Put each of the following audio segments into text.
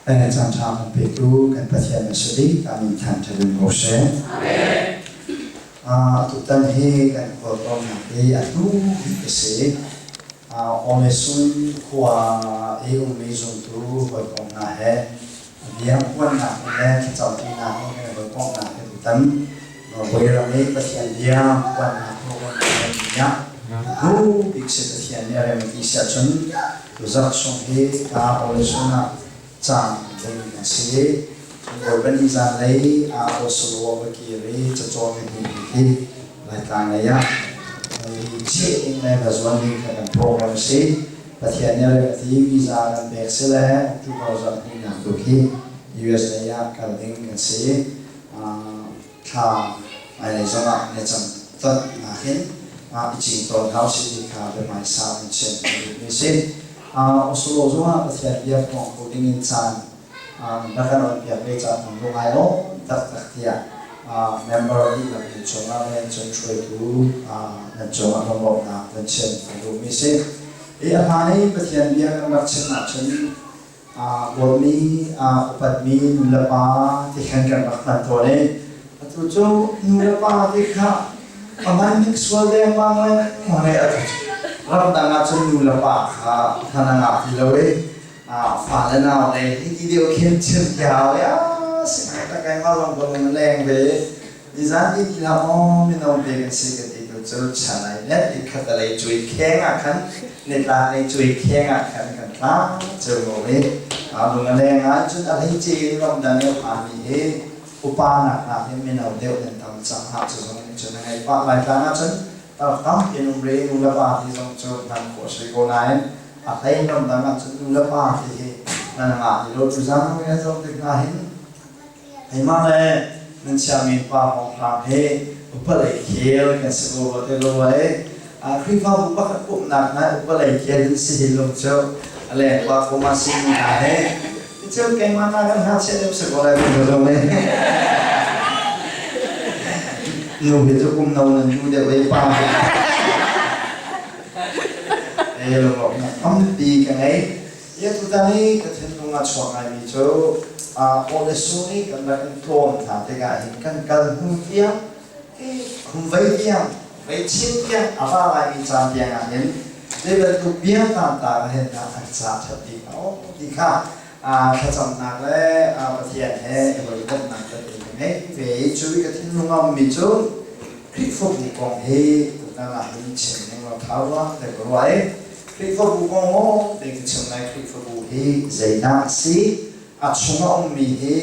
Caan ṭha kan petu kan Pathian na si dih ka min thangṭhat in ko seh. Tutan hi kan khualtlawnnak hi a hnu bik a si. Onesun khua i ummi zumtu hawikom hna he biangpuannak in le thlacamṭinak in kan hawikomhnak hi tutan Norway ram i Pathian bia phuannak program kan ngeihmi ah hnu bik si. Pathian nih a rem ti si ahcun tuzarh chung hi Onesun ah caan ding kan si. Bawipa nih zanlei ah Oslo va kir i cacawn ni hnih hi Laitlang lei ah cheh ding le va zuan ding kha kan program si. Pathian nih a rem ti visa kan pek si le October zarh hnihnak tu khi US lei ah kal ding kan si. Thla hmailei zongah ne cam ton nakin i cing tawn hau si ti kha biahmaisa in chim a duhmi si. Oslo zongah Pathian bia phuang kho ding in caan rak kan on piak ve caah kan lung ai lawm taktak tiah member dihlak nan cungah le cun hruaitu nan cungah lunglawmhnak kan chim a duhmi si. Hi a hmaan i Pathian bia kan rak chim ahcun dawtmi, upatmi nulepa ti khan kan rak hman tawn i atu cu nulepa ti kha a hman ning sual dengmang lengmang i atu ramdang ah cun nulepa kha hman a ngah ti lo i fale nau le hi ti deuh khin chim tiao i a si tak keimah zong ka lung a leng ve. Nizan ti ti hlah maw, mino te kan si ka ti tu cu chan ai net i khat a lei cui kheng ah khan nitlak lei cui kheng ah khan kan tla ceu ko i lung a leng ah cun a hleice in ramdang i a phanmi hi upa nak nakin mino deuh nan tam cang ah cu zong nih cun a ngei pah. Laitlang ah cun tar tampi an um re, nu le pa ti zong cu hman khawh a si ko nain a hlei ramdang ah cun nu le pa ti hi nan ngah ti lo. Tuzan nan zoh tik hna hin keimah le nan chiami pa hrawnghrang hi upalei khel kan si ko rua te lo ai. Khrihfabu pakhat pumhnak hna upalei khel in si hin lo cu a leng pa kuma si mi hna he cu keimah na kan ngakchia deuh si ko lai kan zo le nu hi cu kum no nan nu deuh ei pa hi e lawmhnak tampi ka ngei. Ia tutan i ka thinlung a chuak ngaimi cu Awlesu nih kan rak in tlawn hna tikah hin kan kal hnu tiang, kum vei tiang, vei chin tiang a va laimi caan tiang ah hin zei bantuk bia tlangtar hen dah an ca ṭhat bik a ti kha thlacamnak le Pathian he i hawikomhnak tete ka ngei ve i cu i ka thinlung a ummi cu Khrihfabu kong hi tutan ah hin chim ning law ṭha rua te ka ruah i Khrihfabu kong maw te ka chim lai. Khrihfabu hi zeidah a si? A chung a ummi hi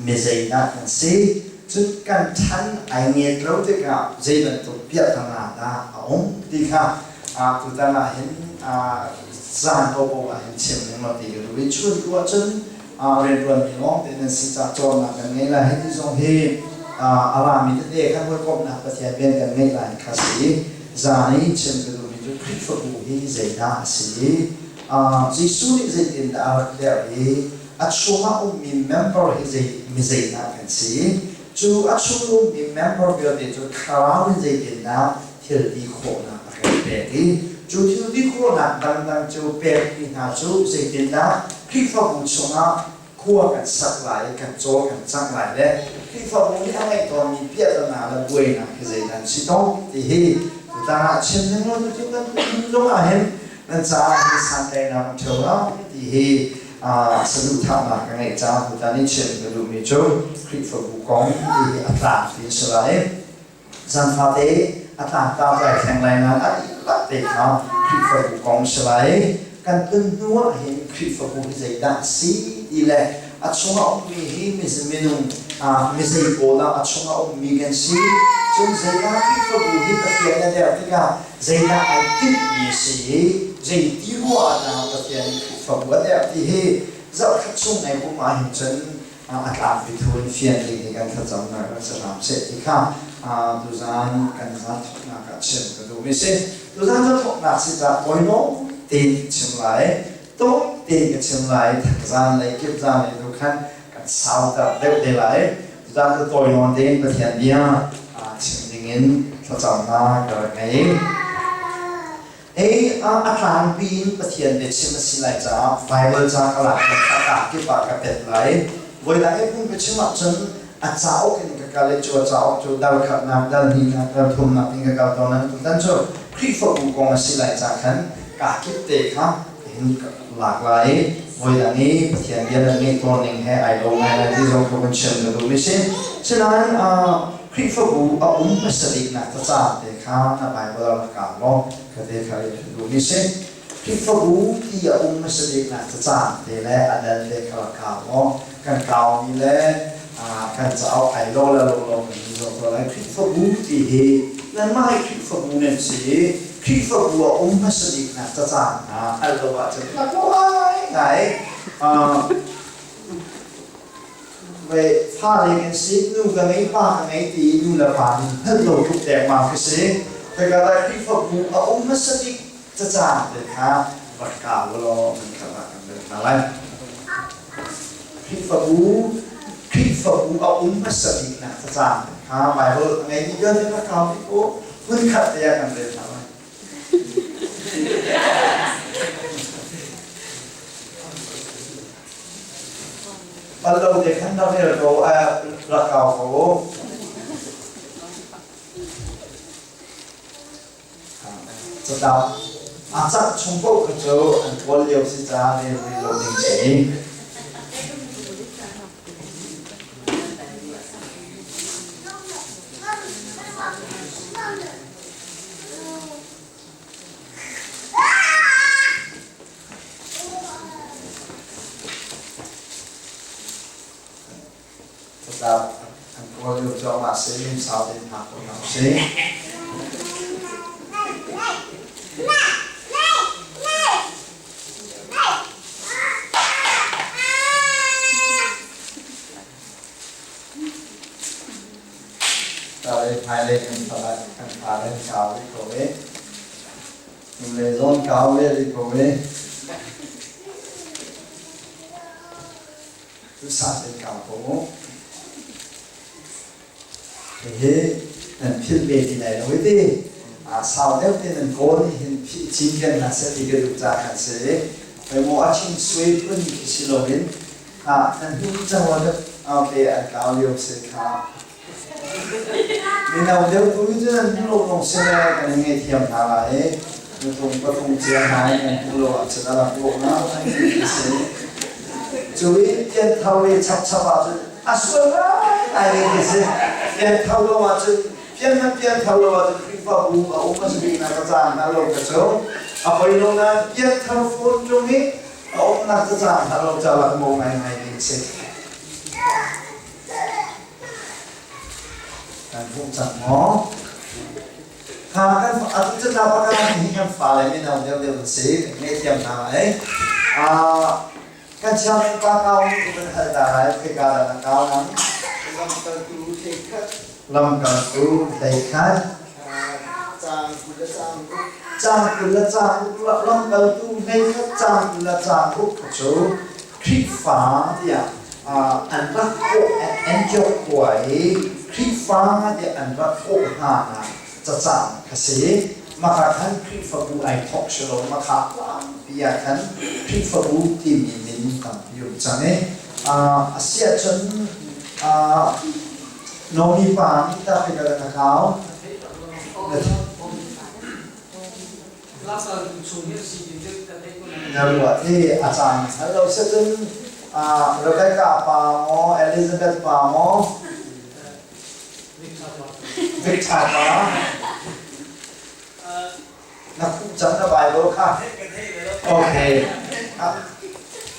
mi zeidah kan si? Cun kan ṭhan ai nget lo tikah zei bantuk piahtana dah a um ti kha tutan ah hin zan popo ah hin chim ning law ti ka duh i chun tu ahcun rianṭuanmi lawng te nan si caah cawnnak kan ngei lai. Hiti zong hi a rami tete khan hawikomhnak Pathian rian kan ngeih lai kha si. Zan i chim ka duhmi cu Khrihfabu hi zeidah a si i Jesuh nih zeitindah a rak derh i a chungah ummi member hi zei mi zeidah kan si, cu a chung ummi member vialte cu thlarau in zeitindah thil ti khawhnak a kan pek i cu thil ti khawhnak dangdang cu pekmi hna cu zeitindah Khrihfabu chungah khua kan sak lai i kan cawl kan cangh lai le Khrihfabu nih a ngeih tawnmi piahtana le buainak hi zeidah an si tawn ti hi tutan ah chim ning law tutin kan zong ah hin nan caah hi santlaihnak an ṭheo lai ti hi saduhthahnak ka ngeih caah tutan i chim ka duhmi cu Khrihfabu kong ti hi a tlak ti a si lai. Zanfate a tlangtar lai thleng lai nain a dihlak te kha Khrihfabu kong si lai. Kan tlun hnu ah hin Khrihfabu hi zeidah a si ti le a chungah ummi hi minung mizei pawl ah a chungah ummi kan si. Cun zeidah Khrihfabu hi Pathian a derh tikah zeidah ai tinhmi a si i zeiti ruah ah dah Pathian nih Khrihfabu a derh ti hi zarhkhat chung nai kum ah hin cun a tlangpi thu in fian ding hi kan thlacamnak rak si hram seh ti kha tuzan kan zan thawknak ah chim ka duhmi si. Tuzan cu thawknak si caah tawinom tein chim lai, tawi tein ka chim lai. Zan lei kip zan lei tu khan kan sauter deuh te lai. Tuzan cu tawinawn tein Pathian bia chim dingin thlacamnak ka rak ngei. Hei a tlangpi in Pathian biachim a si lai caah Baibal ca ka lak i a ka kip ah ka pet lai. Voidang i phung ka chim ahcun a cauk in ka kal i cu a cauk cu dal khatnak, dal hnihnak, dal thumnak in ka kal tawn. Nan tutan cu Khrihfabu kong a si lai ca khan kaa kip te kha hin ka lak lai i voidang i Pathian bia nan ngeih tawn ning he ai lo ngai lai ti zong kha vun chim ka duhmi si. Sinain Khrihfabu a um hmasa biknak cacaang te kha na Baibal ah rak kau law ka te kha i duhmi si. Khrihfabu ti a um hmasa biknak cacaang te le a dal te kha rak kau law kan kaumi le kan cauk ai lo le lo lo kan i zoh ko lai. Khrihfabu ti hi nanmah hi Khrihfabu nan si i Khrihfabu a um hmasa biknak cacaang hna al lo ahcun na ngai ngai. Vei fale kan si, nu ka ngei, pa ka ngei ti i nu le pa nih hngalh lo tuk dengmang khi si. Khika lai Khrihfabu a um hmasa bik cacaang te kha rak kau law nan khat ah kan rel hna lai. Khrihfabu Khrihfabu a um hmasa biknak cacaang te kha Baibal a ngeimi vialte rak kau dih u. Hmunkhat te ah kan rel hna lai. Bal lo te khan rak rel ko, rak kau ko. Catlap a cak chung paoh kha cu an kawl lio si caah rel rih lo ding si. Catlap an kawl lio cuahmah si, lungsau tein hngak ko hna usih. Tale hmailei kan kan fale an kau rih ko i hnulei zong kau ve rih ko i Duhsah tein kau ko mu. Hihi nan philh ve ti lai lo i ti. Sau deuh te nan kawl nih hin phih cinken hna seh ti ka duh ca khan si. Hoi maw a chin sui phun khi si loin nan hnu cang wa okay an kau lio si kha. Mino deuh tu hi cu nan hmu lo lawng si le kan in ngaihthiam hna lai i nutung patung cia hna in nan hmuh lo ahcun a rak lawh na ti si. Cu i pianthar le chapchap ahcun a sual ngai ngai ti si. Pianthar lo ahcun pian na pianthar lo ahcun Khrihfabu a um a si bik na ka caang hna lo ka cu. A poi lo na pianthar phone tung i a umnak ca caang hna lo ca lak mo ngai ngai ding si. Kan hmuh cang maw? Kha kan atu cu ta pa kan hi kan fale mino deuh deuh an si ngaihthiam hna ai. Kan chairman pa kau nih kan hal ta lai khika dah na kau nang. Lamkaltu hlei khat. Lamkaltu hlei khat. Caang 20 le caang uk. Caang 20 le caang uk lamkaltu hlei khat caang 20 le caang uk cu Khrihfa tiah an rak kawh Antioch khua i Khrihfa tiah an rak kawh hna nak cacang kha si. Maka khan Khrihfabu ai thawk si lo maka tlangpi ah khan Khrihfabu timi min tampi um cang i a si ahcun Nomi pa nih ta ka na kau. Na ruah i a caan hngal lo si cun Rebecca pa maw Elizabeth pa maw Victor pa na khuh cang na Bible kha okay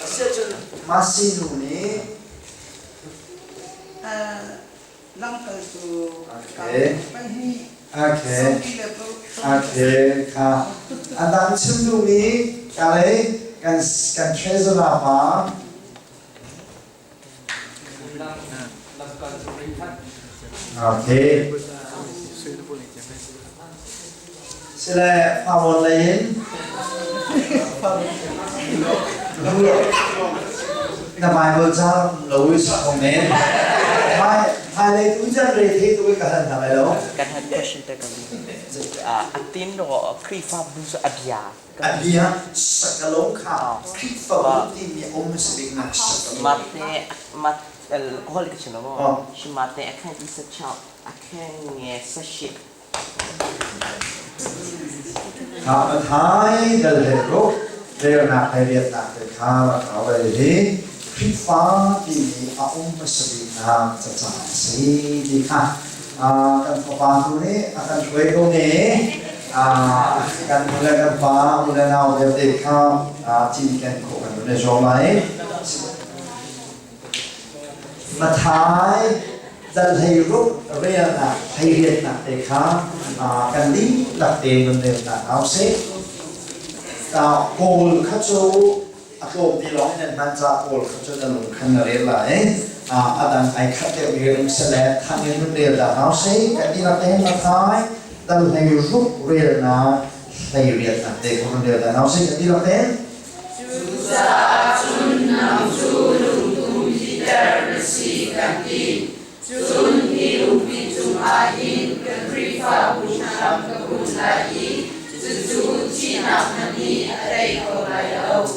asiahcun Masi nu nih Lamkaltu Okay. pahnih Okay. sawmli le paruk Okay, kha. A dang chim duhmi ka lei kan kan treasurer pa. Okay. Sile Pawon lei in na Bible ca lo i sak ko men. Hmailei tu can re the tu ka hal hna lai lo. Kan had question te kan. A tin ro Khrihfabu cu a bia. A bia sakalong kha Khrihfabu timi a um hmasa biknak sakalong. Mate mat kawl ka chim lo. Shi mate a khan isa chau a khan nge sa shi. Kha mathai dal he ruk relnak he riatnak te kha rak hau hi Khrihfa timi a um hmasa biknak cacang a si ti kha kan fapa tu nih a kan hruai ko ne. Kan nu le kan pa u le nau vialte kha cinken khawh kan run i zuam lai. Mathai dal 16 relnak 18nak te kha kan dihlak te nun relnak hau sih. Kawl kha cu a tlawm ti lawng in nan hman ca pawl kha cu na lung khan na rel lai. A dang ai khat deuh mi um sele thang in nun rel dah hau sih. Kan dihlak te hin Mathai dal 16 relnak 18nak te kha run rel dah hau sih. Kan dihlak te. Cucaah cun nang cu lungtum hliter na si kan ti. Cun hi lungpi cungah hin ka Khrihfabu hram ka bunh lai i cucu thihnak hmanh nih a tei kho lai lo.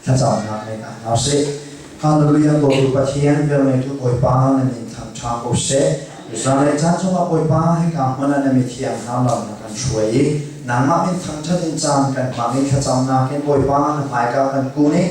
Thlacamnak nei hna hna usih. Hallelujah Dawtu Pathian velngeitu Bawipa na min thangṭha ko seh. Zanlei caan chungah Bawipa hika hmun ah na mithiang hna lam na kan hruai i nangmah min thangṭhat in caan kan hmang i thlacamnak in Bawipa na hmaika kan kun i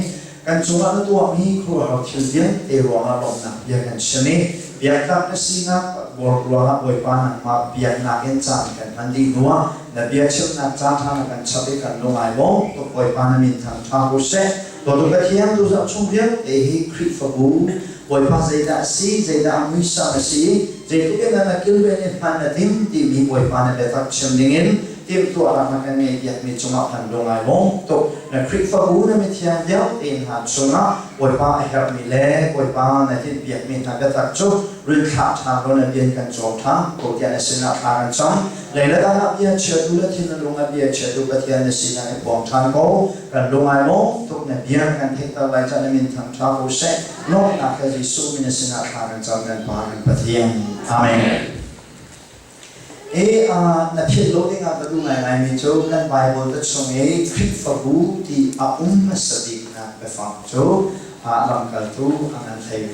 kan cungah na tuahmi khuaruahhar thil vialte ruangah lawmhnak bia kan chim i biaktak na sinak ruangah Bawipa nangmah biaknak in caan kan hman dih hnuah na bia chimnak caan ṭha na kan chap i kan lung ai lawm tuk. Bawipa na min thangṭha ko seh. Dawtu Pathian, tuzarh chung vialte hi Khrihfabu Bawipa zeidah a si, zeidah a muisam a si, zeitluk in dah na kilven i hman na tim timi Bawipa na biatak chim dingin timhtuahnak na kan ngeihpiakmi cungah kan lung ai lawm tuk. Na Khrihfabu na mithiang vialte hna chungah Bawipa a herhmi le Bawipa na tinhpiakmi hna biatak cu run thlah ṭhan law na rian kan cawm ṭhan ko tiah na sinah thla kan cam. Lei le dang ah bia chiatu le thin le lung ah bia chiatu Pathian na sinah i phuang ṭhan ko. Kan lung ai lawm tuk na bia kan theihter lai ca na min thang ṭha ko seh. Lawmhnak he Jesuh min sinah thla kan cam kan Pa kan Pathian. Amen. E na philh lo ding ah ka duh ngaingai mi cu kan Bible te chung i Khrihfabu ti a um hmasa biknak biafang cu lamkaltu a ngan 16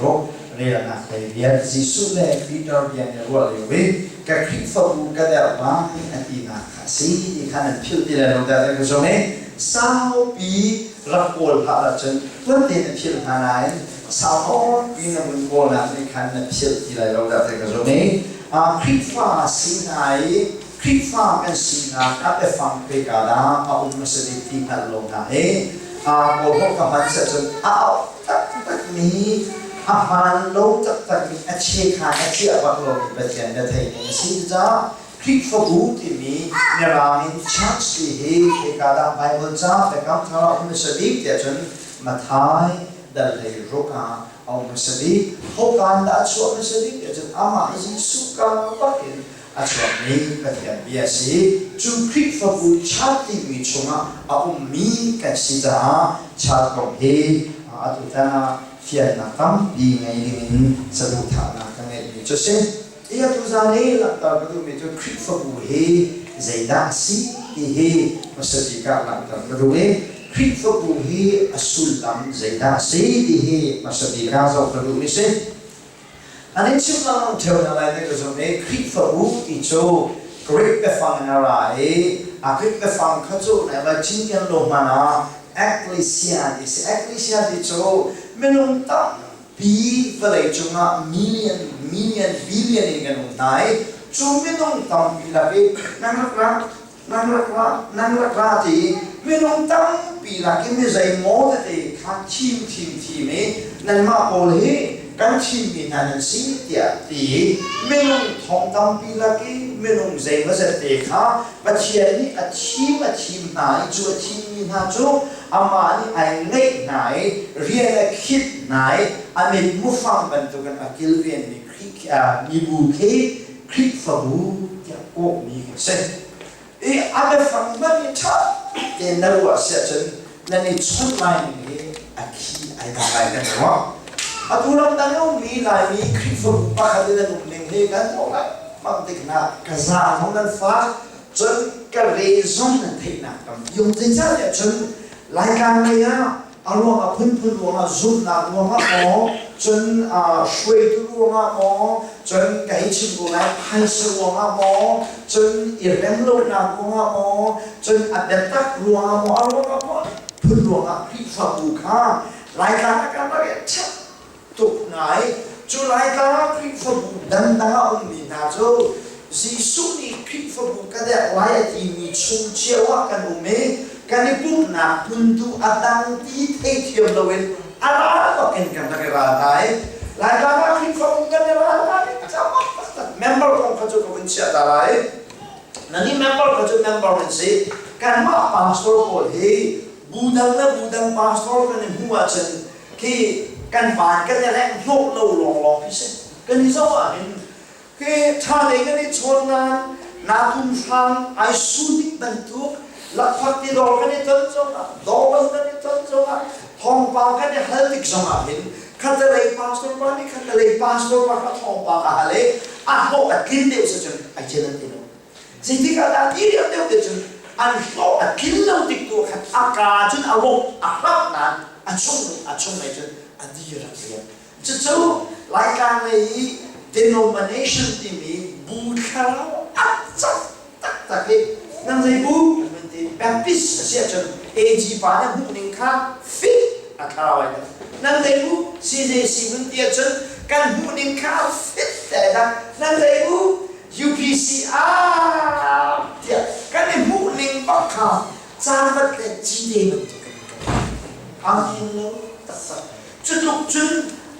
relnak 18 Jesuh le Peter bia nih ruah lio i ka Khrihfabu ka derh lai a tinak kha a si ti kha nan philh ti lai lo dah ka zong i saupi rak kawl hlah ahcun tuan tein na philh hna nain sau nawnpi na vun kawlnak nih khan na philh ti lai lo dah ka zong i Khrihfa si hna i Khrihfa kan sinak a biafang khoika dah a um hmasa bik ti hngalh lo hna hi kawl holh ka hman si ahcun a auh taktakmi a hmaan lo taktakmi a chekha a chiah bak lomi Pathian na thei ning a si. Cucaah Khrihfabu timi Mirang in church ti hi khoika dah Bible ca Biakam Thar ah um hmasa bik tiah cun Matthai dal 16 ah a um hmasa bik. Hokaan dah a chuah hmasa bik tiah cun amah Jesuh ka bak in a chuakmi Pathian bia a si. Cu Khrihfabu church timi chungah a ummi kan si caah church kong hi atu tan ah fiannak tampi ngei dingin saduhthahnak ka ngeihmi cu a si. Hi atu zan i langhter ka duhmi cu Khrihfabu hi zeidah a si ti hi hmasa bik ah langhter ka duh i Khrihfabu hi a sullam zeidah a si ti hi hmasa bik ah zoh ka duhmi si. An in chim lengmang ṭheo hna lai ti ka zumh i Khrihfabu ti cu Greek biafang in a ra i a Greek biafang kha cu nai vai cinken lo hmanh ah ekklesia ti si. Ekklesia ti cu minung tam pi vawlei cungah million, million, billion in kan um hna i cu minung tampi lak i nang rak ra, nang rak ra, nang rak ra ti minung tampi lak i mi zeimaw tete kha thim thim thim i nanmah pawl hi kan thimmi hna nan si tiah ti i minung thong tampi lak i minung zeimawzat te kha Pathian nih a thim a thim hna i cu a thimmi hna cu amah nih ai ngeih hna i rian a khit hna i a mit mufang bantukin a kilvenmi mibu khi Khrihfabu tiah kawhmi kan si. I a biafang hmanh i ṭha tein na ruah si ahcun nan i chawnh lai ning hi a khi ai dang lai kan ruah. Atu ramdang i ummi Laimi Khrihfabu pakhat in an um ning hi kan zoh lengmang tik hna ka zaang hong nan fak. Cun ka re zong nan theihnak tampi um. Zeicahtiah cun Laitlang lei ah a ruang a phunphun ruangah zumhnak ruangah maw, cun hruaitu ruangah maw, cun ka hei chim ko lai phaisa ruangah maw, cun i rem lonak ruangah maw, cun a biatak ruangah maw, a ruangah maw phun ruangah Khrihfabu kha Laitlang ah kan rak i ṭhep tuk ngai. Cu Laitlang ah Khrihfabu dangdang a ummi hna cu Jesuh nih Khrihfabu ka derh lai a timi chung cio ah kan um i kan i pumhnak hmun tu a dang ti theithiam loin a ral bak in kan rak i ral hna i Laitlang ah Khrihfabu kan i ral hna i taktak member kong kha cu ka vun chiah ta lai. Nani member kha cu member nan si. Kanmah pastor pawl hi bu dang le bu dang pastor kan i hmuh ahcun khi kan van kan i rengh hnawh lo lawnglawng khi si. Kan i zoh ahhin khi ṭha te kan i chawn nain nakum hrang ai su dik bantuk lakphak ti dawr kan i ton zongah dawr kan i ton zongah thawngpang kan i hal tik zongah hin khatalei pastor pa nih khatalei pastor pa kha thawngpang a hal i a hlawh a tlin deuh si cun ai cin an ti lo. Zeitik ah dah ti deuh deuh te cun an hlawh a tlin lo tik tu khan a ka cun a rawk a hrap nain a chung a chung lei cun a dir a liam. Cucu Laitlang lei i denomination timi bu thlarau a cak taktak i nang zei bu an ti Baptist a si ahcun AG pa nih hmuh ning kha fit a thlarau ai nan zei bu CJC mun ti ahcun kan hmuh ning kha fit te dah nan zei bu UPC ah tiah kan i hmuh ning bak kha caan vat le cite bantuk in kan ang lo taktak. Cu tluk cun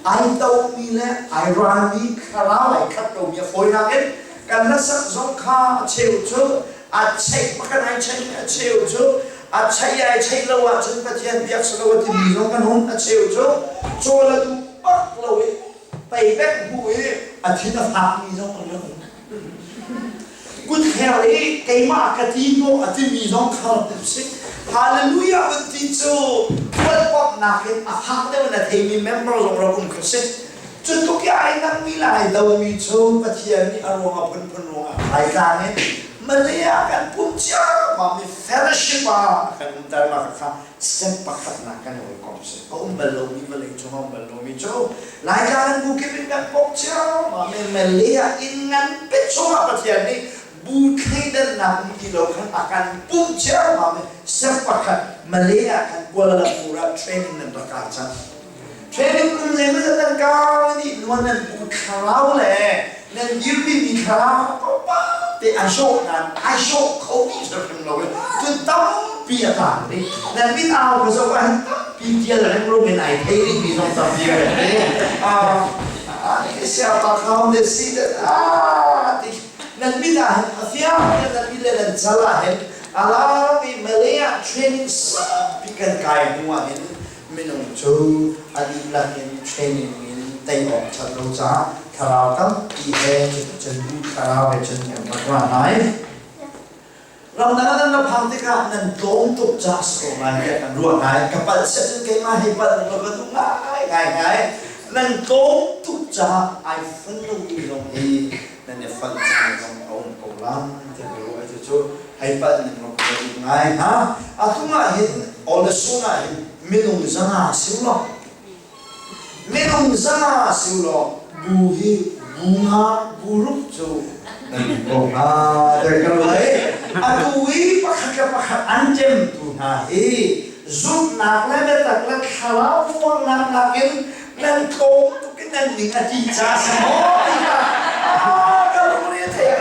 ai tomi le ai ralmi thlarau ai khat lomi a fawinak in kan hlasak zong kha a cheu cu a cheih pakhat ai cheih a cheu cu a cheih ai cheih lo ahcun Pathian biak si lo a timi zong kan um. A cheu cu cawl a duh bak lo i peibek hmu i a thin a fakmi zong an rak um. Kut her i keimah ka ti hnawh a timi zong kha rak si. Hallelujah van ti cu huatpamhnak in a fak deuh in a theimi member zong rak um kha si. Cu tuk i ai nangmi le ai domi cu Pathian nih a ruang a phunphun ruangah ai tlang in Malay ah kan pum ciammam i fellowship ah a kan umter ma kha step pakhatnak kan hawikom si. A um bal lomi vawlei cung a um bal lomi cu Laitlang an bu kip in kan pok cio. Malay ah inn ngan pet chungah Pathian nih bu thleidannak um ti lo khan a kan pumh cio. Step pakhat Malay ah khan Kuala Lumpur ah training nan rak kai cang. Training kum zeimawzat nan kai nih nuan nan bu thlarau le nan dirpi mi thlarau tlawmpal te a zawh nan ai zawh kho mi hrim lo in cun tampi a tang rih. Nan mit au ka zoh ah hin tampi tial rengro in ai thei rih mi zong tampi ka reng rih. Siapa kau de si de ah ti nan mit ah hin a fiang nan mit le nan cal ah hin alami Malay ah training sampi kan kai hnu ah hin minung cu a dihlak in training in tei awk ṭhat lo caah thlarau tampi he cun bu thlarau he cun kan rak ra lai. Ramdang ah nan ra phang tikah nan tlawm tuk caah si ko lai tiah kan ruah ngai. Ka palh siah cun keimah hi palh ning ka duh ngai ngai ngai. Nan tlawm tuk caah ai fun lomi zong hi nan i fonh caan zong a um ko lai tiah ka ruah. Cucu hei palh ning law ka duh ngai hnga. Atu ah hin Olesun ah hin minung 500 si law, minung 500 si law bu hi bu nga bu ruk cu nan um ko hnga tiah ka ruah i atu i pakhat le pakhat an ṭemtu hna hi zumhnak le biatak le thlarau muangnak nakin nan tlawm tuk in nan ning a ti ca si maw ti kha ka lungre a thei.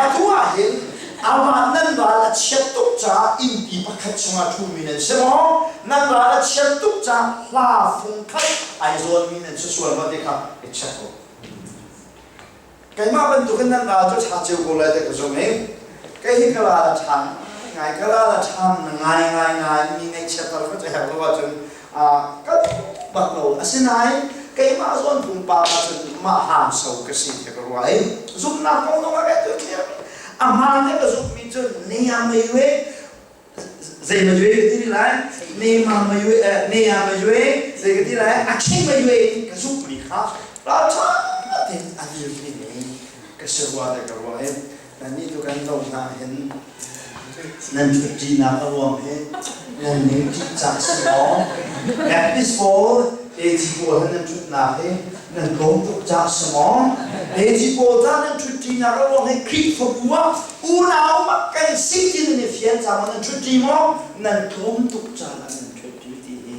Atu ah hin amah nan ral a chiat tuk caah innpi pakhat chungah ṭhumi nan si maw? Nan ral a chiat tuk caah hla fung khat ai zawnmi nan si sual maw ti kha i check u. Keimah bantukin nan ral cu ṭha cio ko lai ti ka zum i kei hi ka ral a ṭha ngai, ka ral a ṭha ngai ngai ngai mi ngaihchiatter kha cu herh lo ahcun ka bak lo. Asinain keimah zawn pumpak ahcun mah hangso ka si ti ka ruah i zumhnak kong zong ah kai tu clear. A hmaan te ka zumhmi cu ne a mei we zei ma yue ka ti lai, ne ma ma yue ne a ma yue zei ka ti lai, a ching ma yue ka zumhmi kha ralṭha tein a dirmi ne ka si rua te ka ruah i. Nannih tu kan zoh hna hin nan ṭhutṭinak a ruang hi nan ning ṭih cang si maw? Baptist pawl, AG pawl he nan ṭhutnak hi nan tlawm tuk cang si maw? AG pawl ca nan ṭhutṭinak a ruang hi Khrihfabu ah unau mak kan si ti nan i fian cang maw? Nan ṭhutṭi maw? Nan tlawm tuk caah nan ṭhutṭi ti hi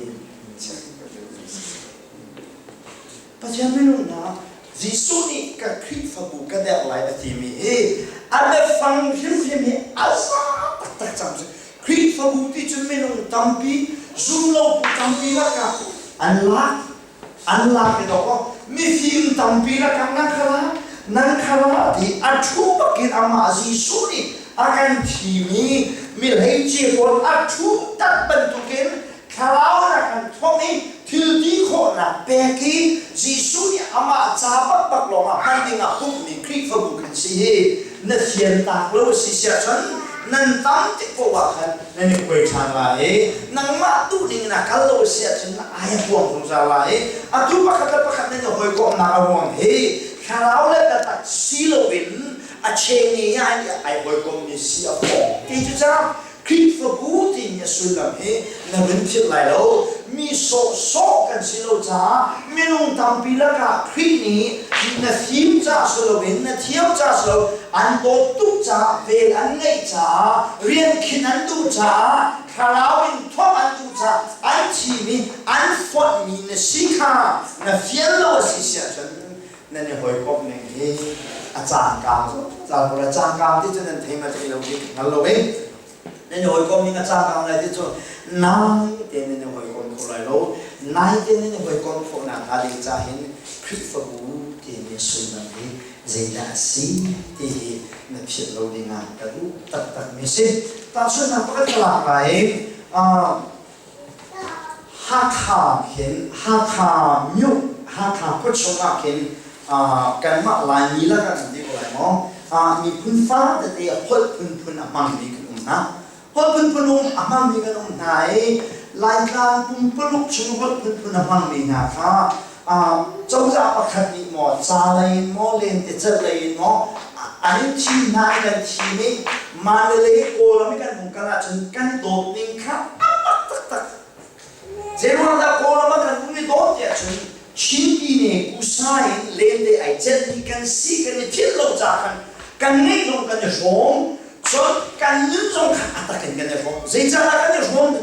check ka duh. Pathian minung hna, Jesuh nih ka Khrihfabu ka derh lai a timi hi a biafang hrimhrim hi a za taktak cang cu. Khrihfabu ti cu minung tampi, zumlotu tampi lakah an lak, an lak i dawk mifim tampi lakah nan khala, nan khala ti a thu bakin amah Jesuh nih a kan thimi milheici pawl a thu tak bantukin Thlarau in a kan thawng i thil ti khawhnak pek i Jesuh nih amah ca bakbak lawngah hman dingah pumhmi Khrihfabu kan si hi na fian tak lo a si siahcun nan tam tik paoh ah khan nan i khuai ṭhan lai i nangmah duh ning in a kal lo a si ahcun na ai a puang zungzal lai i atu pakhat le pakhat nan i hawikomhnak a ruang hi thlarau le biatak si loin a cheng i ai hawikommi si a fawng ti cu cang. Khrihfabu timi a sullam hi na vun philh lai lo. Mi sawhsawh kan si lo caah minung tampi lakah Khrih nih na fim ca si loin na thiam ca si lo an dawt tuk caah vel an ngeih caah rian khin an duh caah thlarau in thawh an duh caah an thim i an fonhmi na si kha na fial lo a si siahcun nan i hawikomh ning hi a cangkang zungzal ko lai. Cangkang ti cu nan thei ma thei lo ti ka hngal lo i nan i hawikomh ning a cangkang lai ti cu nai te nan i hawikom kho lai lo. Nai te nan i hawikomh khawh nak hnga ding ca hin Khrihfabu timi sullam hi zeidah a si ti hi na philh lo ding ah ka duh taktak mi si. Tahchunhnak pakhat ka lak lai i Hakha khin Hakha myo Hakha khuachung ah khin kanmah Laimi lakah kan ti ko lai maw miphun fa tete holh phunphun a hmangmi kan um hna. Holh phunphun um a hmangmi kan um hna i Laitlang pumpuluk chung holh phunphun a hmangmi hna kha cozah pakhat nih maw ca lei in maw lentecelh lei in maw an in thim hna i kan thim i Mandalay Kawlram i kan hung kal ahcun kan dawt ning kha a mak taktak. Zeiruang dah Kawlram ah kan um i dawt tiah cun Chin Pine Kusa in lente ai celhmi kan si kan i philh lo ca khan kan ngeih zong kan i hrawm cun kan nun zong kha a tak in kan i hrawm. Zeicahdah kan i hrawm?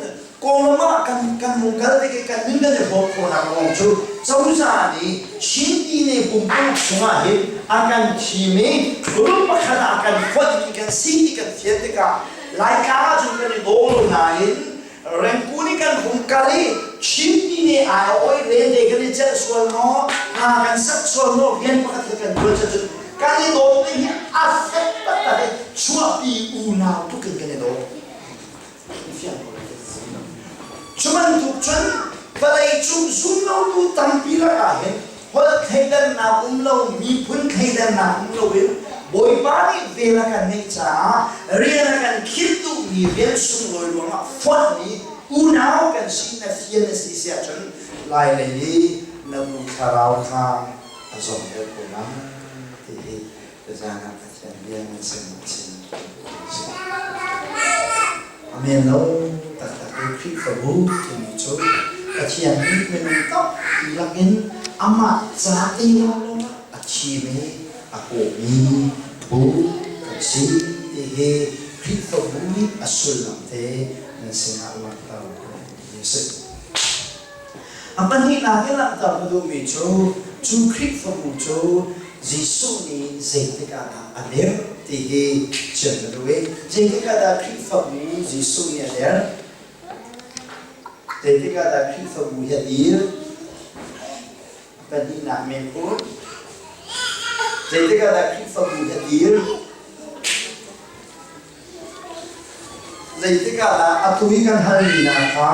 Kawlram ah kan kan hung kal tik i kan nun kan i hrawm khawhnak ruang cu cozah nih Chin Pine pumpuluk chungah hin a kan thim i group pakhat ah a kan foihmi kan si ti kan fian tikah Laitlang ahcun kan i daw lo nain Rengkun i kan hung kal i Chin Pine ai a oi lente kan i celh sual maw hna kan sak sual maw rian pakhat kha kan tuan cun kan i dawt ning hi a fek taktak i chuahpi unau tuk in kan i daw. Cu bantuk cun vawleicung zumlotu tampi lakah hin holh thleidannak um lo, miphun thleidannak um loin Bawipa nih vel a kan ngeih caah rian a kan khinh duhmi rian sunglawi ruangah fonhmi unau kan si na fian a si siah cun Lailei i na u thlarau kha a zong deuh ko lai ti hi Tuzaan ah Pathian bia nan sin ah chim si. Amen lo taktak i Khrihfabu timi cu Pathian nih minung tampi lakin amah ca te lawnglawng ah a thim i a kawhmi bu kan si ti hi Khrihfabu nih a sullam te nan sinah langhter ka duhmi a si. A pahnihnak in langhter ka duhmi cu, cu Khrihfabu cu Jesuh nih zeitik ah dah a dirh ti hi chim ka duh i zeitik ah dah Khrihfabu Jesuh nih a dirh? Zeitik ah dah Khrihfabu hi a dir? A pahnihnak men Zeitik ah dah Khrihfabu hi a dir? Zeitik ah dah atu i kan halmi hna kha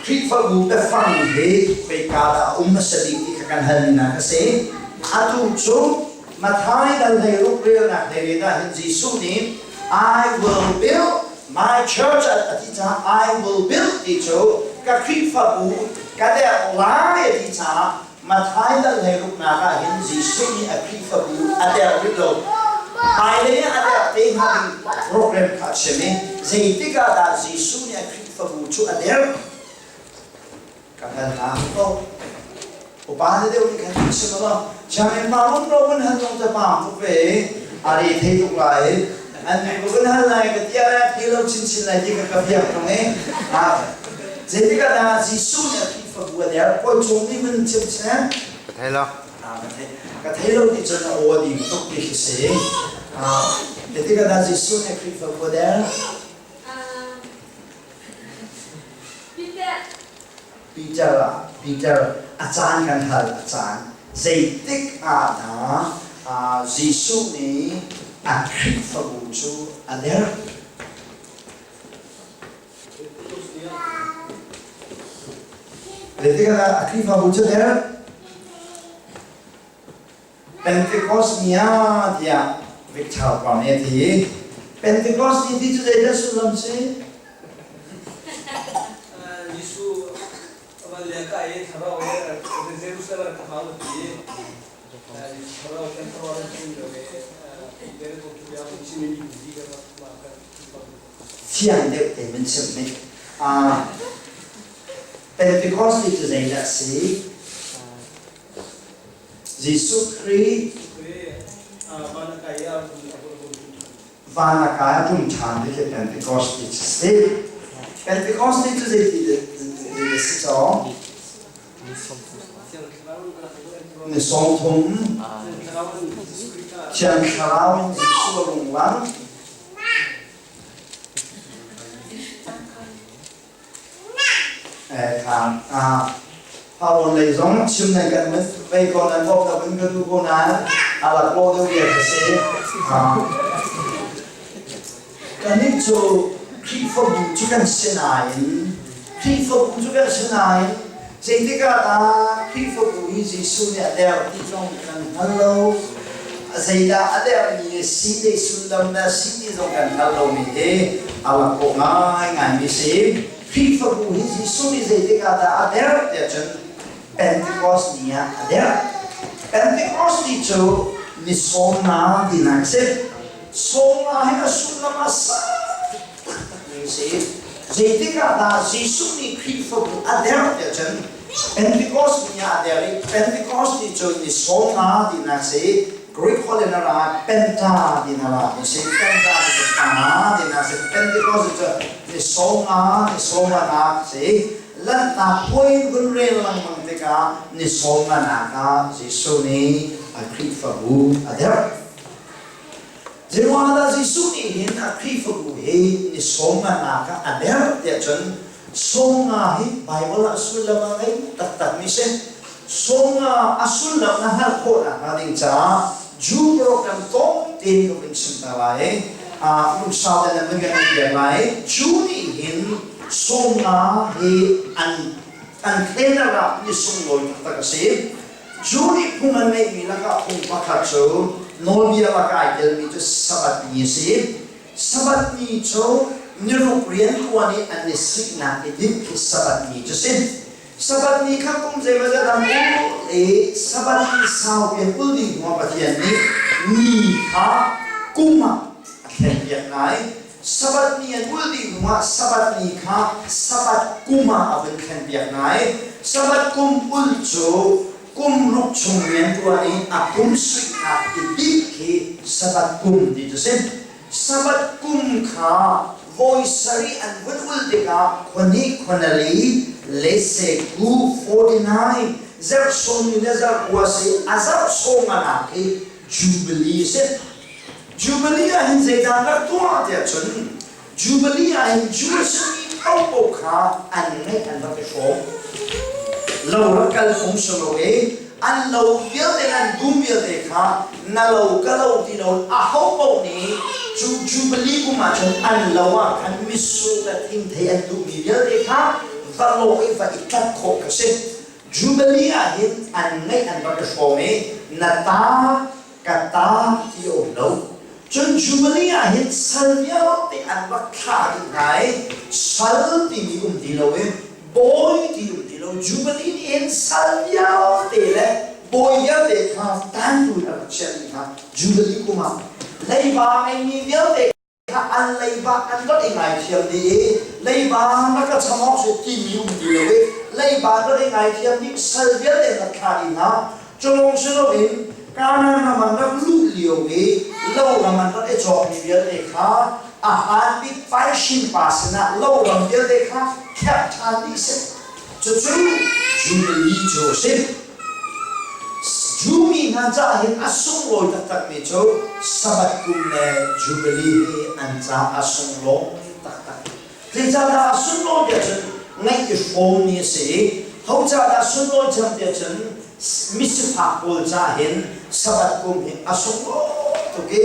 Khrihfabu biafang hi khoika dah a um hmasa bik ti kha kan halmi hna kha si. Atu cu Matthai dal 16 relnak hlei ah hin Jesuh nih I will build my church a ti caah I will build ti cu ka Khrihfabu ka derh lai a ti caah Matthai dal 16 nak ah hin Jesuh nih a Khrihfabu a derh rih lo. Hmailei ah a derh te hnga ding program kha a chim i zeitik ah dah Jesuh nih a Khrihfabu cu a derh? Ka hal hna ko. Upa te deuh nih khan an chim lo. Sianginn pa rum ro kan hal zong cu paam tuk ve i a re thei tuk lai. An ko kan hal lai ka ti ah thei lo chinchin lai ti ka ka biak tung i zeitik ah dah Jesuh nih a Khrihfabu a der? Kawi cung nih van chim seh. Ka thei lo. Ka thei lo ti cun a aw a ding tuk ti khi si. Zeitik ah dah Jesuh nih Khrihfabu a der? Peter ah Peter a caan kan hal a caan zeitik ah dah Jesuh nih a Khrihfabu cu a der? Zeitik ah dah a Khrihfabu cu a der? Pentecost ni ah tiah Victor pa nih a ti. Pentecost ni ti cu zeidah sullam si? Jesuh van le ka i thlarau he Jerusalem ka hau ti thlarau kan thlarau ran chung lo e Peter ko tu ya chim mi di ka ma ka Fiang deuh te min chim ni. Pentecost ni cu zeidah si? Jesuh Khrih van a kai a tum ṭhan ti khi Pentecost ti cu si. Pentecost ti cu zeiti a si cawng? Ni 30 Thiang Thlarau in Jesuh a rung lang. Pharaon lei zong chim nan kan vei ko nan bawk ka vun ka duh ko nain a lak lo deuh bia ka si. Kannih cu Khrihfabu cu kan si nain Khrihfabu cu kan si nain zeitik ah dah Khrihfabu hi Jesuh nih a der ti zong kan hngal lo. Zeidah a dermi si te sullam dah si ti zong kan hngal lomi hi a rak kawh ngaingaimi si. Khrihfabu hi Jesuh nih zeitik ah dah a der tiah cun Pentecost ni ah a der. Pentecost ni cu ni sawmnga tinak a si. Sawmnga hi a sullam a sang taktakmi a si. Zeitik ah dah Jesuh nih Khrihfabu a der tiah cun Pentecost ni ah a der i Pentecost ni cu ni sawmnga tinak a si. Greek holh in a ra Penta ti na ra mi si. Penta ti cu panga ti na si. Pentecost cu ni sawmnga ni sawmnga nak si. Lanhnak puai vun rel lengmang tikah ni sawmnga nak ah Jesuh nih a Khrihfabu a derh. Zeiruangah dah Jesuh nih hin a Khrihfabu hi ni sawmnga nak ah a derh tiah cun sawmnga hi Baibal ah sullam a ngei taktak mi si. Sawmnga a sullam na hngalh khawh nakhnga ding caah Jew program tlawm tein ka vun chim ta lai. Lungsau te nan vun kan piak lai. Jew nih hin sawmnga hi an an calendar ah ni sunglawi taktak a si. Jew nih phung an ngeihmi lakah phung pakhat cu nawlbia lakah ai telmi cu Sabbath ni a si. Sabbath ni cu niruk rianṭuan i an i siknak i dinh khi Sabbath ni cu si. Sabbath ni kha kum zeimawzat an ul i Sabbath ni saupi an ul ding hnuah Pathian nih ni kha kum ah a thlenpiak hna i Sabbath ni an ul dih hnuah Sabbath ni kha Sabbath kum ah a vun thlenpiak hna i Sabbath kum ul cu kum ruk chung rian ṭuan i a kum suihnak i bik khi Sabbath kum ti cu si. Sabbath kum kha voi sarih an vun ul tikah khuahnih khuanali lese ku 49 zarh sawmli le zarh kua si a zarh sawm nga nak hi Jubilee a si. Jubilee ah hin zeidah rak tuah tiah cun Jubilee ah hin Jewish mi paohpaoh kha an ngeih an rak i hrawm. Lo rak kal phung si lo i an lo vialte le an dum vialte kha na lo ka lo ti lo aho paoh nih cu Jubilee kum ah cun an lo ah khan mitsur le thingthei an duhmi vialte kha va lawh i va i tlat khawh kha si. Jubilee ah hin an ngeih an rak i hrawm i na ta ka ta ti a um lo. Cun Jubilee ah hin sal vialte an rak thlah dih hna i sal timi um ti lo i bawi ti um ti lo. Jubilee nih hin sal vialte le bawi vialte kha tantu in a rak chiah dih hna Jubilee kum ah. Leiba ngeimi vialte kha an leiba an rak i ngaithiam dih i leiba na ka cham awk si timi um ti lo i leiba rak i ngaithiam dih, sal vialte rak thlah dih hna. Culawng si loin Kanaan ram an rak luh lio i lo ram an rak i cawkmi vialte kha a hlan bik Paishin pa sinah lo ram vialte kha kherh ṭhan dih seh. Cucu Jubilee cu a si. Jewmi hna caah hin a sunglawi taktakmi cu Sabbath kum le Jubilee hi an caah a sunglawi taktak. Zeicahdah a sunglawi tiah cun ngaih i hrawmmi a si i ho caah dah sunglawi cem tiah cun misifak pawl caah hin Sabbath kum hi a sunglawi tuk i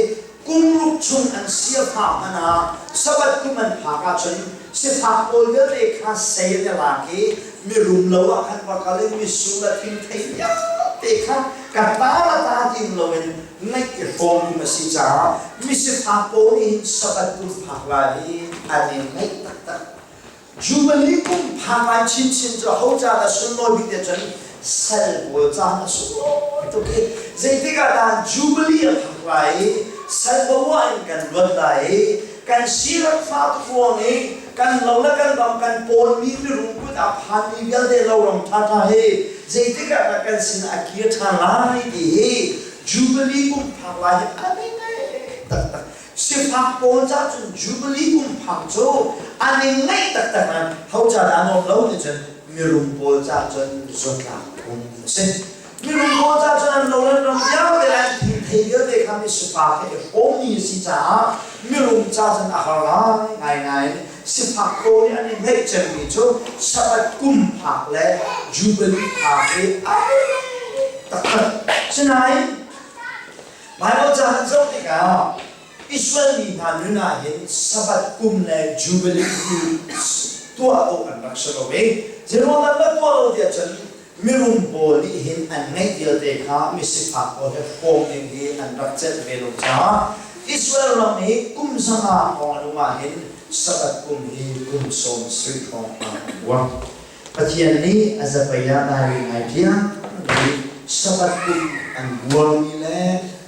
kum ruk chung an siafak hmanh ah Sabbath kum an phak ahcun sifak pawl vialte kha sei an i lak i mirum lo ah khan va kal in mitsur le thingthei vialte kha ka ta la ta ti loin ngaih i hrawm kum a si caah misifak pawl nih hin Sabbath kum phak lai hi an i ngaih taktak. Jubilee kum phak lai chinchin cu ho ca dah sunlawi bik tiah cun sal pawl caan a sunglawi tuk i zeitik ah dah Jubilee a phak lai i sal bawa in kan luat lai i kan sirak fa tuk ruang i kan lo le kan ram kan pawnmi mirum kut a phanmi vialte loram ṭhaṭha hi zeitik ah dah kan sin a kir ṭhan lai ti hi Jubilee kum phak lai hi a ngai taktak. Sifak pawl ca cun Jubilee kum phak cu an i ngaih taktak nain ho ca dah nuam lo ti cun mirum pawl ca cun zuatlak kum a si. Mirum pawl ca cun an lo le ram vialte le an thingthei vialte kha mi sifak he i hrawmmi a si caah mirum ca cun a har ngai ngaingai. Sifak pawl nih an i ngaih cemmi cu Sabbath kum phak le Jubilee phak hi ai taktak. Sinain Baibal ca kan zoh tikah Israel mi hna nun ah hin Sabbath kum le Jubilee hi tuah awk an rak si lo i zeiruang an rak tuah lo tiah cun mirum pawl nih hin an ngeih vialte kha misifak pawl he hrawm ding hi an rak celh ve lo caah Israel ram hi kum 500 hrawng a nung ah hin Sabbath kum hi kum 70 hrawng an buang. Pathian nih a zapei ah dai ngai piak i Sabbath kum an buarmi le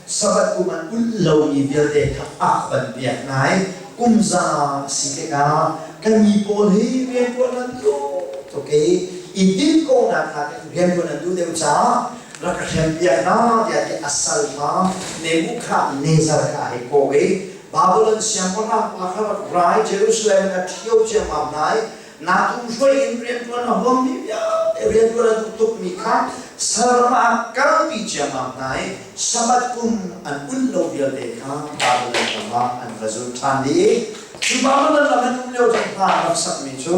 Sabbath kum an ulh lomi vialte kha a van piak hna i kum za a si tikah kan mi pawl hi rianṭuan an duh tuk i i dinh kawhnak nakin rianṭuan an duh deuh caah rak ka hrempiak hna tiah ti a salpa Nebuchadnezzar kha a hei kawh i Babylon siangpahrang pa kha rak ra i Jerusalem in a ṭhio ciammam hna i Naa hruai in rianṭuan a huammi vialte rianṭuan a duh tukmi kha salram ah kalpi ciammam hna i Sabbath kum an ulh lo vialte kha Babylon ram ah an va zul ṭhan dih i cu Babylon ram an um lio cun hla an rak sakmi cu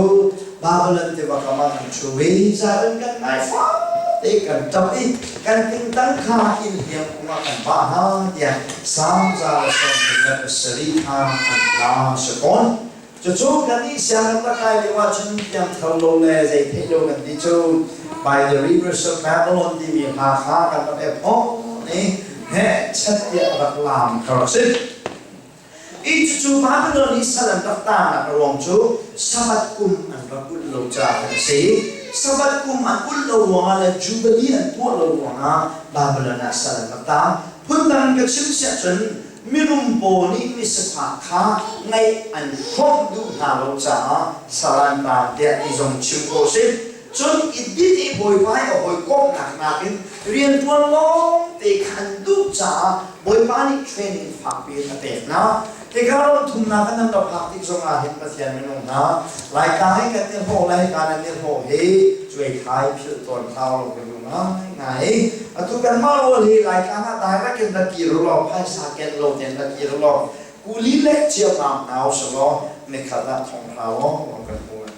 Babylon tiva kam ah kan ṭhu i zaran kan ngai fate kan ṭap i kan tingtang kha inn hliam kung ah kan vah hna tiah Salm 137 kha an hla si fawn. Cucu kannih sianginn na kai lio ahcun piangthar lo le zei theih lo kan ti cu By the Rivers of Babylon timi hla kha kan rak i phawng i heh chet tiah rak laam kha rak si. I cucu Babylon i sal an rak tanak a ruang cu Sabbath kum an rak ulh lo caah a si. Sabbath kum an ulh lo ruangah le Jubilee an tuah lo ruangah Babylon ah sal an rak taang. Phundang in ka chim siah cun mirum pawl nih misifak kha ngaih an hrawmh duh hna lo caah saran taang tiah ti zong chim khawh a si. Cun i dit i Bawipa he a hawikomhnak nakin rianṭuan lawng te kha an duh caah Bawipa nih training fakpi in a pek hna. Hika ram thumnak ah nan ra phak tik zongah hin Pathian minung hna Laitlang hi kan i hlawh le hika nan i hlawh hi cuaithai philh tawn hau lo ka duh ngaingai. Atu kanmah rual hi Laitlang ah direct in ra kir law phaisa ken lo tein ra kir law kuli lek ciammam hna usih law nikhat ah thong hra law kan hmu lai.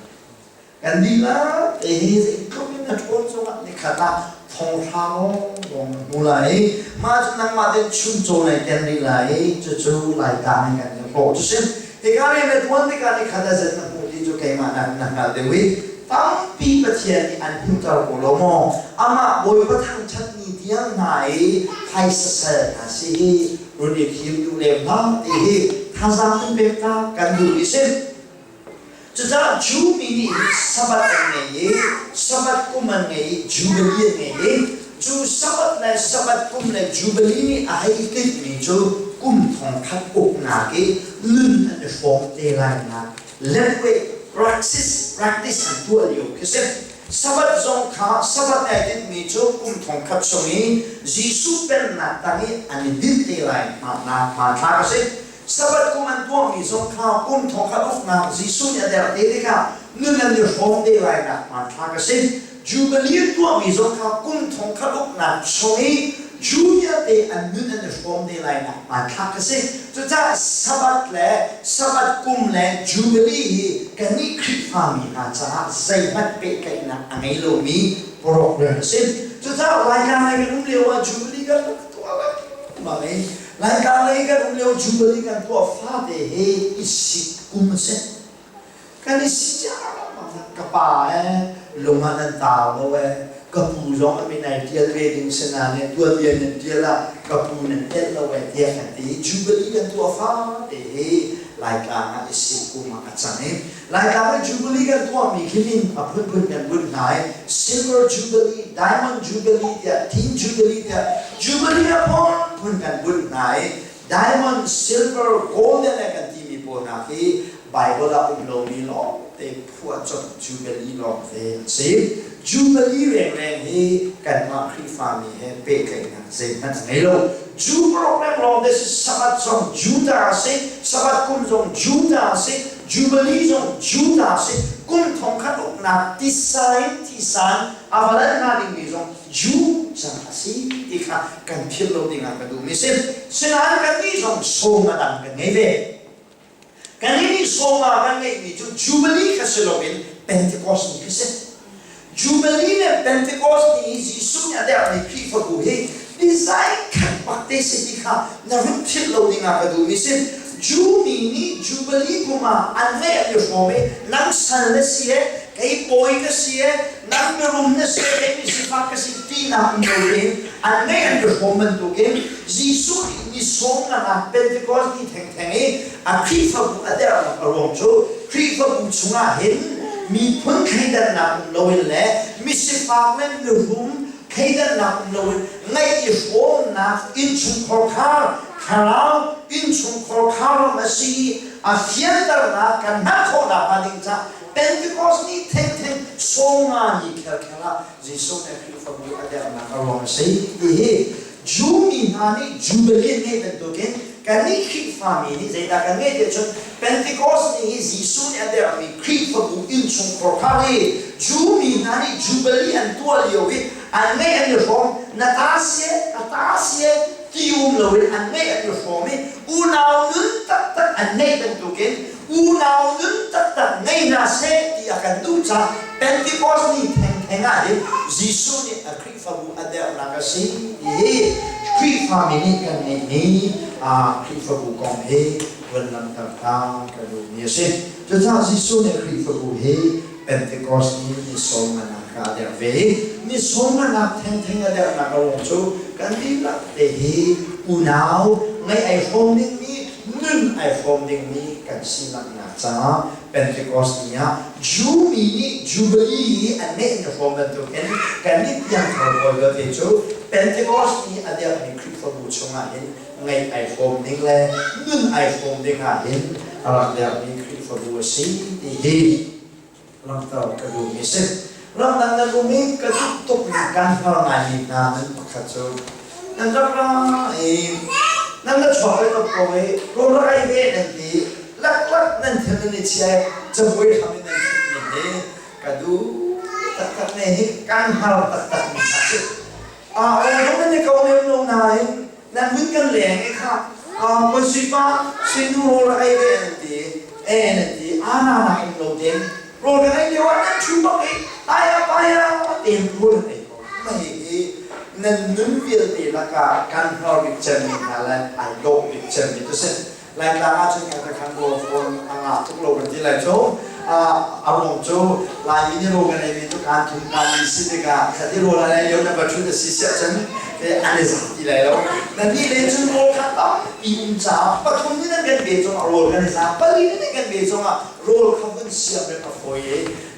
Kan dihlak te hi zeitluk in na ṭhawn zongah nikhat ah thong hra law na hmu lai i mah cu nangmah tein chuncaw nai ken rih lai i cucu Laitlang in kan i hlawh cu si. Hika rian na ṭuan tikah nikhat ah zet na hmuh ti cu keimah nak na hngal deuh i tampi Pathian nih an hmuhter ko lo maw? Amah Bawipa thangṭhat ni tiang hna i phaisa sal hna si hi run i thim duh lem hlah ti hi thazaang in pek ta kan duh i si. Cucaah Jew mi nih hin Sabbath an ngei i Sabbath kum an ngei i Jubilee an ngei i cu Sabbath le Sabbath kum le Jubilee nih a hei tinhmi cu kum 1000 uknak i nun an i hrawm te lainak lethwei practice practice an tuah lio khi si. Sabbath zong kha Sabbath ai tinhmi cu kum 1000 chung i Jesuh pennak tang i an i dinh te lai nak hmanthlak a si. Sabbath kum an tuahmi zong kha kum 1000 uknak Jesuh nih a derh te tikah nun an i hrawm te lainak hmanthlak a si. Jubilee an tuahmi zong kha kum 1000 uknak chung i Jew vialte an nun an i hrawm te lainak hmanthlak a si. Cucaah Sabbath le Sabbath kum le Jubilee hi kannih Khrihfami hna caah zeihmanh pehtlaihnak a ngei lomi program a si. Cucaah Laitlang lei kan um lio ah Jubilee kan rak tuah lengmang i Laitlang lei kan um lio Jubilee kan tuah fate hi i sik kum a si. Kan i si ciammam. Ka pa ee lung ah nan tau lo ee, ka pu zong a min ai ṭial ve ding si nain ee tuanbia nan ṭial ah ka pu nan telh lo ee tiah kan ti. Jubilee kan tuah fate hi Laitlang ah i sik kum ah a cang i Laitlang i Jubilee kan tuahmi khi min a phunphun kan bunh hna i Silver Jubilee, Diamond Jubilee tiah Tin Jubilee tiah Jubilee a phunphun kan bunh hna i Diamond, silver, golden le kan timi pawl hna khi Bible ah um lomi lawngte phuahcop Jubilee lawngte an si. Jubilee rengreng hi kanmah Khrihfami he pehtlaihnak zeihmanh a ngei lo. Jew program lawngte si Sabbath zong Judah a si, Sabbath kum zong Judah a si, Jubilee zong Judah a si. Kum 1000 uknak tisa in thisan a va lal hnga dingmi zong Jew cang a si ti kha kan philh lo dingah ka duhmi si. Sinain kannih zong sawm a dang kan ngei ve. Kannih nih sawma kan ngeihmi cu Jubilee kha si loin Pentecost ni kha si. Jubilee le Pentecost ni i Jesuh nih a derhmi Khrihfabu hi design khat bak te si ti kha na run philh lo dingah ka duhmi si. Jew mi nih Jubilee kum ah an ngeih an i hrawm i nang sal na si e, kei bawi ka si e, nang mirum na si e, kei misifak ka si tinak um lo tein an ngeih an i hrawm bantukin Jesuh nih ni sawm nga ah Pentecost ni thengtheng i a Khrihfabu a derhnak a ruang cu Khrihfabu chungah hin miphun thleidannak um loin le misifak le mirum thleidannak um loin ngaih i hrawmnak innchungkhar khar thlarau innchungkhar khar ram a si i a fianternak kan hman khawhnak hnga ding caah Pentecost ni thengtheng 50 ni khelkhel ah Jesuh nih Khrihfabu a derhnak a ruang a si ti hi Jew mi hna nih Jubilee an ngeih bantukin kannih Khrihfami nih zeidah kan ngeih tiah cun Pentecost ni hi Jesuh nih a derhmi Khrihfabu innchungkhar kha hi Jew mi hna nih Jubilee an tuah lio i an ngeih an i hrawm na ta sie ka ta sie ti um loin an ngeih an i hrawm i unau nun taktak an ngeih bantukin unau nun taktak ngei hna seh ti a kan duh caah Pentecost ni thengtheng ah hin Jesuh nih a Khrihfabu a derhnak a si ti hi Khrihfami nih kan ngeihmi Khrihfabu kong hi vun langhter ta ka duhmi a si. Cucaah Jesuh nih Khrihfabu hi Pentecost ni ni 50 ah a derh ve i ni 50 thengtheng a derhnak a ruang cu kan dihlak te hi unau ngaih ai hrawm dingmi nun ai hrawm dingmi kan sinak caah Pentecost ni ah Jew mi nih Jubilee i an ngeih ni hrawm bantukin kannih piangthar pawl vialte cu Pentecost ni a derhmi Khrihfabu chungah hin ngeih ai hrawm ding le nun ai hrawm ding ah hin a rak derhmi Khrihfabu a si ti hi langhter ka duhmi a si. Ramdang nan um i ka duh tukmi kan hngar ngaimi hna nan pakhat cu nan rak ra i nan la chuak le tuk ko i rawl rak ei ve nan ti laklak nan thil nan i chia i cabuai hram in nan thut ning hi ka duh taktak ne hi kan hngar taktak mi hna si. Aa nan i ko lem lo nain nan hun kan leng i kha kan suipa suinu rawl rak ei ve nan ti e nan ti ana na um lo den rawl kan ei lio ah nan ṭhu bak i aya paya tein rawl nan ei ko mah hi nan nun vialte lakah kan hnor bik cemmi hna le ai dawh bik cemmi tu si. Laitlang ahcun kan ka khan rawl fawn a ngah tuk lo kan ti lai cu. A ruang cu Laimi nih rawl kan eimi cu kaan thum kaan li si tikah khat i rawl an ei lio na va ṭhut a si siah cun an i zah ti lai lo. Nan nih le cun rawl kha tampi um caah pathum nih nan kan ve cungah rawl kan i za, pali nih nan kan ve cungah rawl kha vun siam rem a fawi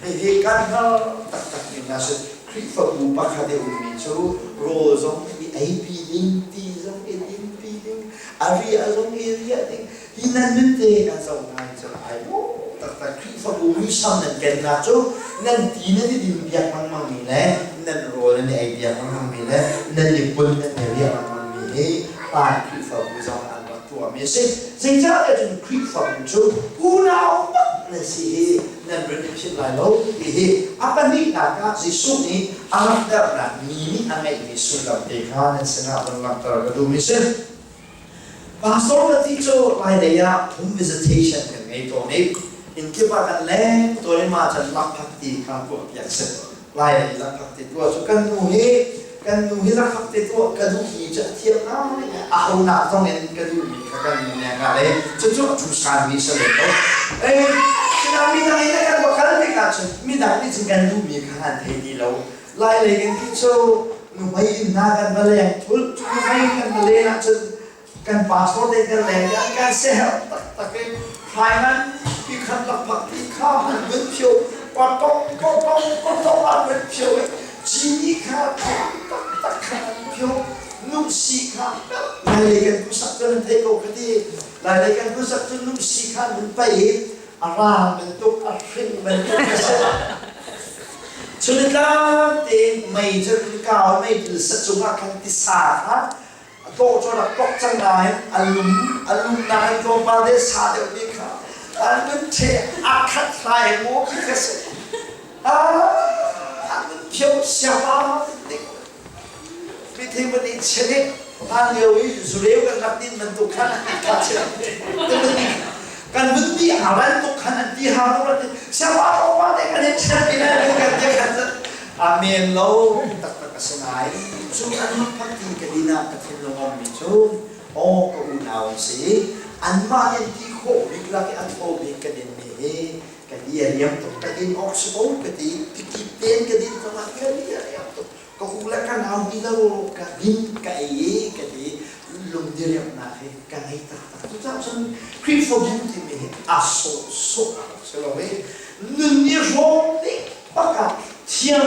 i hihi kan hngal taktak mi hna si. Khrihfabu pakhat i ummi cu rawl zong i eipi ding, ti zong i dinpi ding. A riah zong i riah ding hi nan nun te kan zoh hna hi cu ai dawh taktak. Khrihfabu muisam nan kennak cu nan ti nan i din piak lengmang mi le nan rawl nan i ei piak lengmang mi le nan i pun nan i riah lengmang mi hi hlan Khrihfabu zong an rak tuahmi a si. Zeicahtiah cun Khrihfabu cu unau bak nan si hi nan run i philh lai lo ti hi a pahnihnak ah Jesuh nih a langhternak mi nih a ngeihmi sullam te kha nan sinah vun langhter ka duhmi si. Pastor ka ti cu Lailei ah home visitation kan ngei tawn i inn kip ah kan leng tawn i mah cun lakphak ti kha tuah piak si. Lailei lakphak ti tuah cu kan nu hi kan nu hi lakphak ti tuah ka duhmi cu a thiam ngai a honak zong in ka duhmi kha kan nu nih a ngah i cucu a ṭhusanmi si lem lo. Ei, sinah midang in kan va kal tikah cun midang nih cun kan duhmi kha an thei ti lo. Lailei kan ti cu nuhmei inn hna kan va leng thulh cu nuhmei kan va len ahcun kan pastor te kan leng kan kan seherh taktak i thlai ngan pi khan lakphak ti kha an vun phio patong kotong kotong an vun phio i cini kha taktak kha an phio nusi kha lailei kan kusak cu nan thei ko ka ti lailei kan kusak cu nusi kha an vun paih i a rang bantuk a hring bantuk a si. Chunitlang tein mei cu kau mei til sa cungah khan tisa kha a tawh cu rak tok cang nain a lum a lum nain tlawmpal te sa deuh mi kha an vun ṭhe a khat hlai maw khi ka si an vun phio siapa ding mi thing van i chenik hlan lio i zureu kan rak din bantuk khan kha chim kan vun ti a bantuk khan an ti ha lo ti siapa pa te kan in chen pi lai kan ti khan amen lo taktak a si nai cu an phak ti ka dina ka thinlung om mi cu aw ka unau an si anmah in ti khawh bik lak i a thaw bik ka din mi hi ka di a riam tuk ka din awk si ko ka ti tikip ten ka din ko ah ka di a riam tuk ka u le ka nau ti lo ka din ka ei i ka ti lungdiriamnak hi ka ngei taktak cucaah cun Khrihfabu timi hi a sawhsawh a rak si lo i nun i hrawm ding bak ah thiam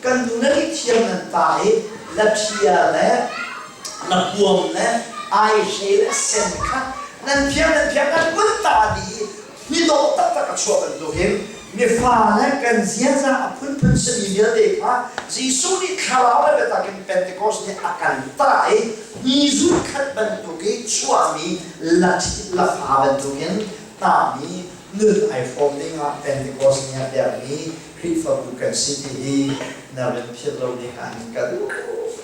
kan nu le nih thiam nan ta i laphia le lapuam le aihre le sen kha nan phiar nan phiar nan kun ta dih i mi dawh taktak a chuah bantukin mifa le kan ziaza a phunphun simi vialte kha Jesuh nih thlarau le biatak in Pentecost nih a kan tah i hni khat bantuk i chuahmi lafa bantukin tahmi nun ai hrawm dingah Pentecost ni ah dermi Khrihfabu kan si ti hi na rin philh lo ding ah hin ka duh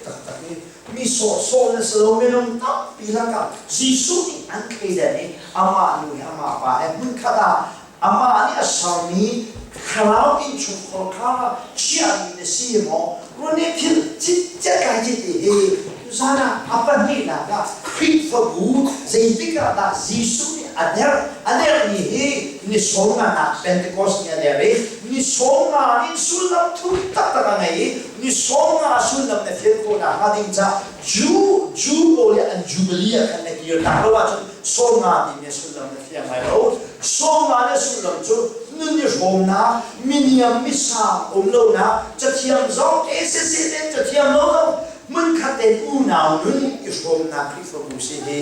taktak i mi sawhsawh na si lo minung tampi lakah Jesuh nih an thleidan i amah nu he amah pa he hmunkhat ah amah nih a sermi thlarau innchungkhar kha chiahmi na si maw run i thil citcet lai ci ti hi tuzan ah a pahnihnak ah Khrihfabu zeitik ah dah Jesuh nih a derh a derhmi hi ni sawmnganak Pentecost ni a der i ni sawmnga in sullam thuk taktak a ngei i ni sawmnga sullam na fian khawh nakhnga ding ca Jew Jew pawl i an Jubilee ah khan na kir tak lo ahcun sawmnga timi sullam na fiang lai lo. Sawmnga le sullam cu nun i hrawmnak, miniam misang um lonak, cathiam zong ACC te cathiam lo zong hmunkhat tein unau nun i hrawmnak Khrihfabu si hi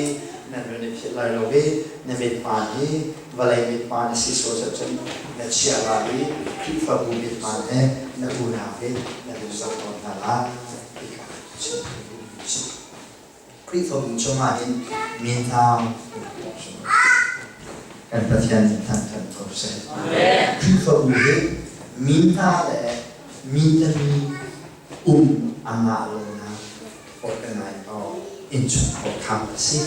nan run i philh lai lo i na mithmaan hi vawlei mithmaan a si sual cun na chiah lai i Khrihfabu mithmaan he na unau he na hun zoh tawn hna lai ti kha chim ka duhmi a si. Khrihfabu chungah hin minthang kan Pathian nih thangṭhat ko seh. Khrihfabu hi mi hna le mi tami um a ngah lonak organize or innchungkhar kham a si.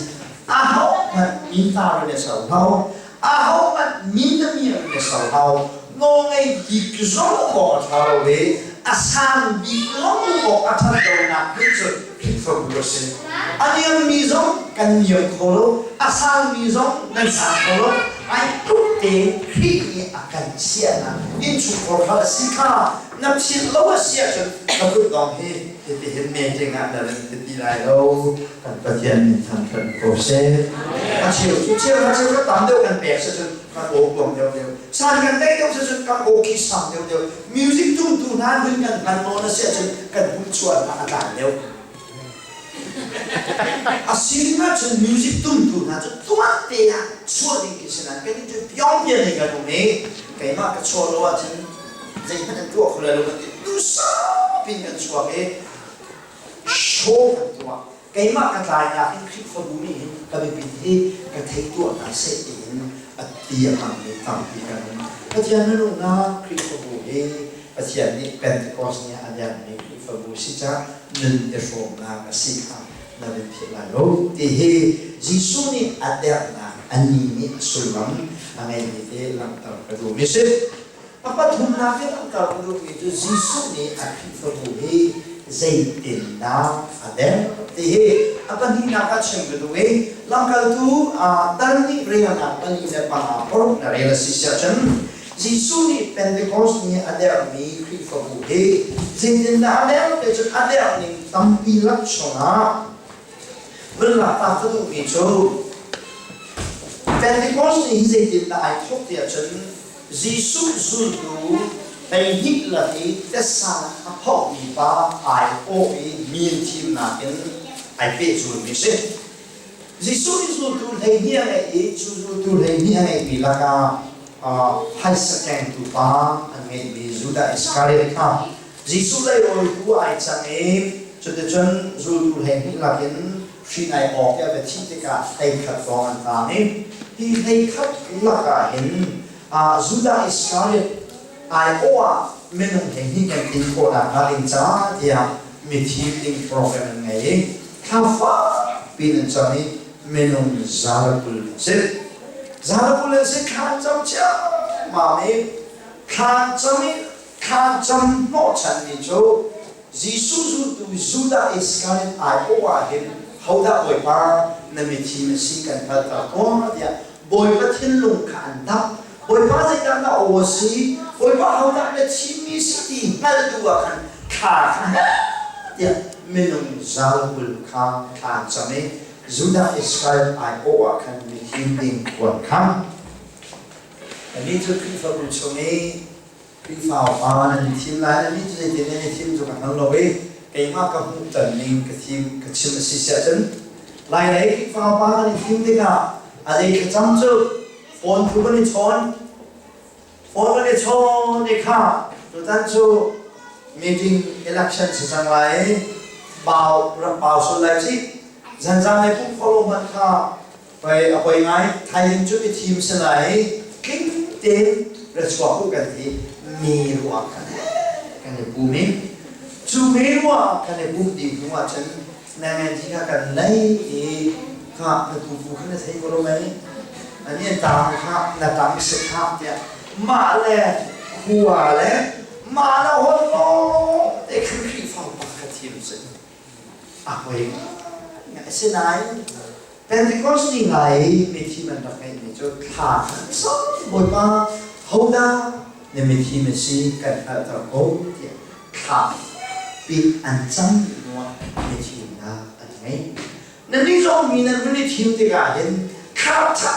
Ahohmanh mi tar in a ser hau, ahohmanh mi na mir in a ser hau, nawlngei bik zong awk a ṭha lo i a sang bik zong awk a ṭhat lonak hmun cu Khrihfabu a si. A niammi zong kan niam kho lo, a sangmi zong kan sang kho lo. Ai tluk tein Khrih nih a kan chiahnak innchungkhar kha a si kha na philh lo a si ahcun na kutdong hi hitihin meeting ah na rin ti ti lai lo. Kan Pathian min thangṭhat ko seh. A cheu cu cheu a cheu ka tam deuh kan pek si cun kan aw kuang deuh deuh. San kan tei deuh si cun kan aw khi sang deuh deuh. Music tumtu hna hun kan hman nawn a si ahcun kan hmuhchuah hna a tlan deuh. A sining ahcun music tumtu hna cu tuan te ah chuah ding khi si nain kan cu piongpian in kan um i keimah ka chuah lo ahcun zeihmanh an tuah kho lai lo kan ti. Duhsah piin kan chuak i show kan tuah. Keimah ka tlainak in Khrihfabu nih hin ka biapit hi ka thei tuah hna seh tiin a ti a hmangmi tampi kan um. Pathian minung hna Khrihfabu hi Pathian nih Pentecost ni ah a dermi Khrihfabu si cah nun i hrawmnak a si kha na van philh lai lo ti hi Jesuh nih a dernak a ni nih a sullam a ngeimi te langhter ka duhmi si. A pathumnak i langhter ka duhmi cu Jesuh nih a Khrihfabu hi zeitindah a der ti hi a pahnihnak ah chim ka duh i lamkaltu dal nih relnak 4 le 6 na rel a si siahcun Jesuh nih Pentecost ni a dermi Khrihfabu hi zeitindah a der ti cun a der ning tampi lak chungah vun lak ta ka duhmi cu Pentecost ni hi zeitindah ai thawk ti ahcun Jesuh zultu 12 lak i tesa a phawkmi pa ai awh i mil thimnak in ai pehzulmi a si. Jesuh nih zultu 12 a ngeih i cu zultu 12 a ngeihmi lakah phaisa kengtu pa an ngeihmi Judah Iskariot kha Jesuh leirawitu ai cang i cuticun zultu 12 lakin hrin ai awk i a va thih tikah 11 lawng an taang i hi 11 lakah hin Judah Iskariot aiawh ah minung 12 kan tlin khawhnak hnga ding ca tiah mithim ding program an ngei i thla fakpi in an cam i minung 120 an si. 120 an si thla an cam ciammam i thla an cam i thla an cam hnawhchanmi cu Jesuh zultu Judah Iskariot aiawh ah hin hodah Bawipa na mithim a si kan hngalhter tuah tiah Bawipa thinlung kha an dap. Bawipa zeidah na aw a si? Bawipa hodah na thimmi si ti hngalh duh ah khan thla kha tiah minung 120 kha thla an cam i Judah Israel aiawh ah khan mithim ding kuan kha. Anih cu Khrihfabu chung i Khrihfa upa nan i thim lai. Anih cu zeitin nan i thim cu ka hngal lo i keimah ka hmuhton ning ka thim ka chim a si siah cun Lailei Khrihfa upa kan i thim tikah a zei thlacam cu phone thu kan i chawn phone kan i chawn i kha tutan cu meeting election si cang lai bau rak bau sul lai ci zanzan le pum kholo hmanh kha pei a poi ngai thaizing cu mi thim si lai tling tein ra chuak u kan ti mi ruah kan kan i pum i cu mi ruah kan i pum ding hnu ah cun nangan thi kha kan lei i kha na tupu kha na thei ko lo mei ani an tang kha na tang si kha tiah mah le khua le mah le hol lo te khan Khrihfa pa kha thim si a hoi asinain Pentecost ni ngai mithi man rak ngeihmi cu thla khan sang Bawipa hodah na mithi na si kan hngalhter ko tiah thla pi an cam hnuah mithimnak an ngei. Nannih zong mi nan hun i thim tikah hin thla ṭha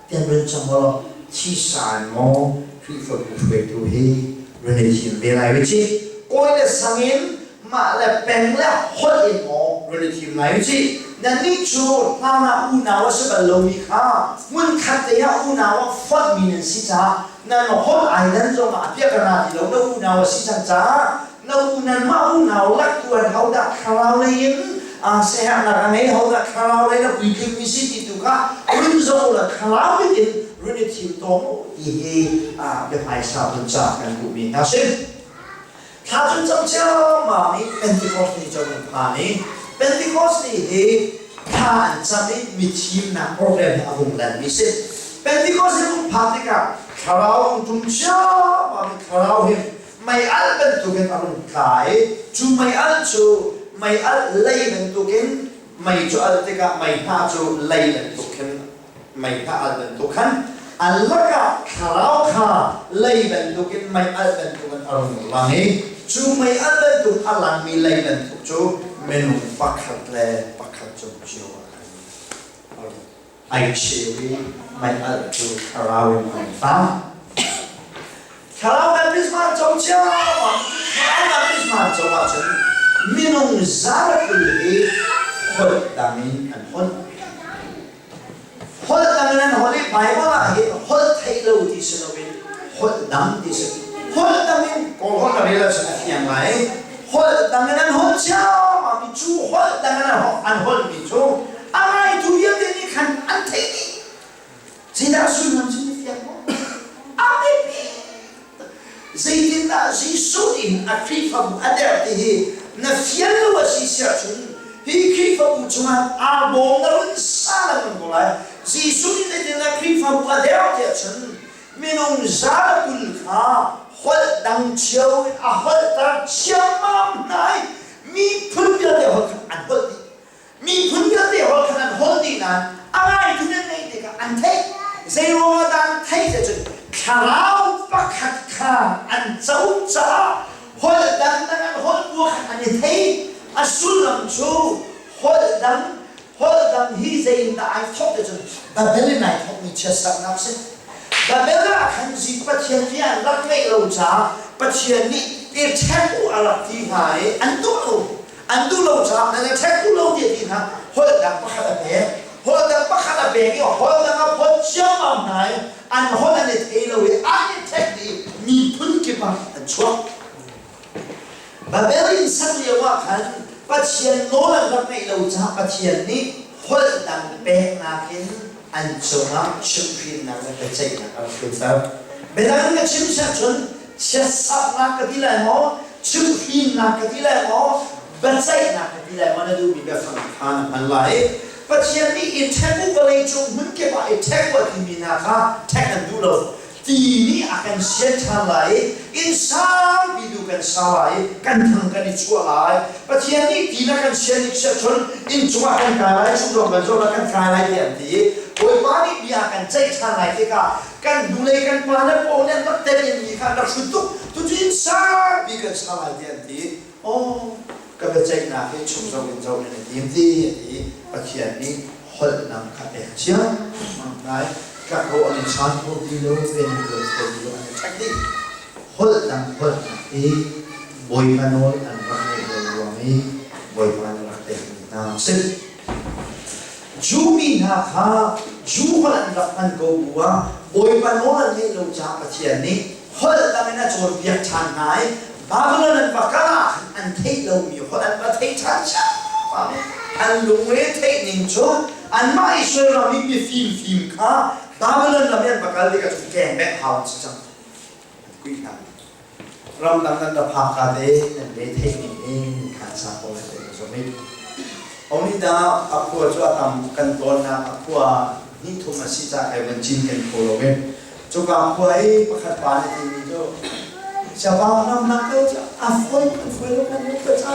tian run cam law thisa maw Khrihfabu hruaitu hi run i thim ve lai u cih. Kawi le sang in mah le peng le holh in maw run i thim lai u cih. Nannih cu hlan ah unau a si bal lomi kha hmunkhat te ah unau ah fonhmi nan si caah nan holh ai dan zongah a piak a ti lo na unau a si cang caah na u nanmah unau lak tu an hodah thlarau lei in seherhnak a ngei hodah thlarau lei na puitling mi si ti tu kha run zoh la thlarau bik in run i thim tawng u ti hi biahmaisa vun ca kan duhmi hna si thla cun cam ciammam i Pentecost ni cu an phan i Pentecost ni hi thla an cam i mi thimnak program hi a hung lan mi si Pentecost ni hung phan tikah thlarau hung tum ciammam i thlarau hi mei-alh bantukin a rung tla i cu mei-alh cu mei-alh lei bantukin mei cu alh tikah mei hna cu lei bantuk khin mei hna alh bantuk khan an lakah thlarau kha lei bantukin mei-alh bantukin a rung lang i cu mei-alh bantuk a langmi lei bantuk cu minung pakhat le pakhat cung cio ah khan a rung ai cheu i mei-alh cu thlarau in an tlang. Thlarau baptisma co cio thlarau baptisma co ahcun minung 120 hi Holh dang in an holh. Holh dang in an holh i Bible ah hin holh theih lo ti si loin holh dang ti si. Holh dang in Kawl holh ka rel ahcun a fiang ngai. Holh dang in an holh ciammam i cu holh dang in an holhmi cu a ngaitu vialte nih khan an theih dih. Zeidah sullam cu na fiang maw? A biapi. Zeitindah Jesuh in a Khrihfabu a derh ti hi na fian lo a si siah cun hi Khrihfabu cungah aa bawm na run sa lengmang ko lai. Jesuh nih zeitindah Khrihfabu a derh tiah cun minung 120 kha holh dang cio in a holhter ciammam hna i miphun vialte holh khan an holh dih. Miphun vialte holh khan an holh dih nain a ngaitu nan ngeih tikah an theih. Zeiruangah dah an theih ti cun thlarau pakhat kha an co caah holh dangdang an holh bu khan an i thei. A sullam cu holh dang holh dang hi zeiindah ai thawk ti cun Babel in ai thawkmi chiatsernak a si. Babel ah khan zi Pathian bia an rak ngeih lo caah Pathian nih i ṭhek u a rak ti hna i an duh lo. An duh lo caah nan i ṭhek duh lo tiah ti hna. Holh dang pakhat a pek. Holh dang pakhat a pek i holh dang a phawt ciammam hna i an holh an i thei lo i an i ṭhek dih i miphun kip ah an chuak. Babel inn sak lio ah khan Pathian nawl an rak ngeih lo caah Pathian nih holh dang peknak in an cungah chimhhrinnak le biaceihnak a rak tlunter. Biadang ka chim siah cun chiatsaknak ka ti lai maw, chimhhrinnak ka ti lai maw, biaceihnak ka ti lai maw na duhmi biafang kha na hman lai. Pathian nih i ṭhek u vawlei cung hmunkip ah i ṭhek u a timi hna kha ṭhek an duh lo. Ti nih a kan sian ṭhan lai i inn sangpi tu kan sa lai i kan thang kan i chuah lai. Pathian nih ti na kan sian i chiah cun inn cungah kan kai lai, chung zong kan zawt ah kan kai lai tiah an ti i Bawipa nih bia a kan ceih ṭhan lai tikah kan hnulei kan pa le pawl nih an rak tenh mi kha an rak hrut tuk. Tucu inn sangpi kan sa lai tiah an ti. Aw, ka biaceihnak hi chung zoh in zoh nan i tim ti a ti. Pathian nih holh nang kha pek cia ngai tlakrawh an i chan kho ti lo rian an tuan kho ti lo an i ṭhek dih. Holh dang holh nak hi Bawipa nawl an rak ngeih lo ruang i Bawipa nih rak pekmi hna a si. Jew mi hna kha Jew holh an rak hman ko bu ah Bawipa nawl an ngeih lo caah Pathian nih holh dang in a cawnpiak ṭhan hna i Babylon an va kal ah khan an theih lomi holh an va theih ṭhan ciammam i an lungre theih ning cu anmah Israel ram i mifimfim kha Babylon ram i an va kal tikah cun keng hau an si cang. An kuih hna. Ramdang nan ra phak ka te nan le theih ning in khan sa ko lai te ka zumh i. Onida a khua cu a tam kan tawnnak a khua hnih thum a si ca kai van cin kan kho lo i cuka khua i pakhat pa nih timi cu siapa ramdang kal cu a fawi kan fawi lo kan ka ca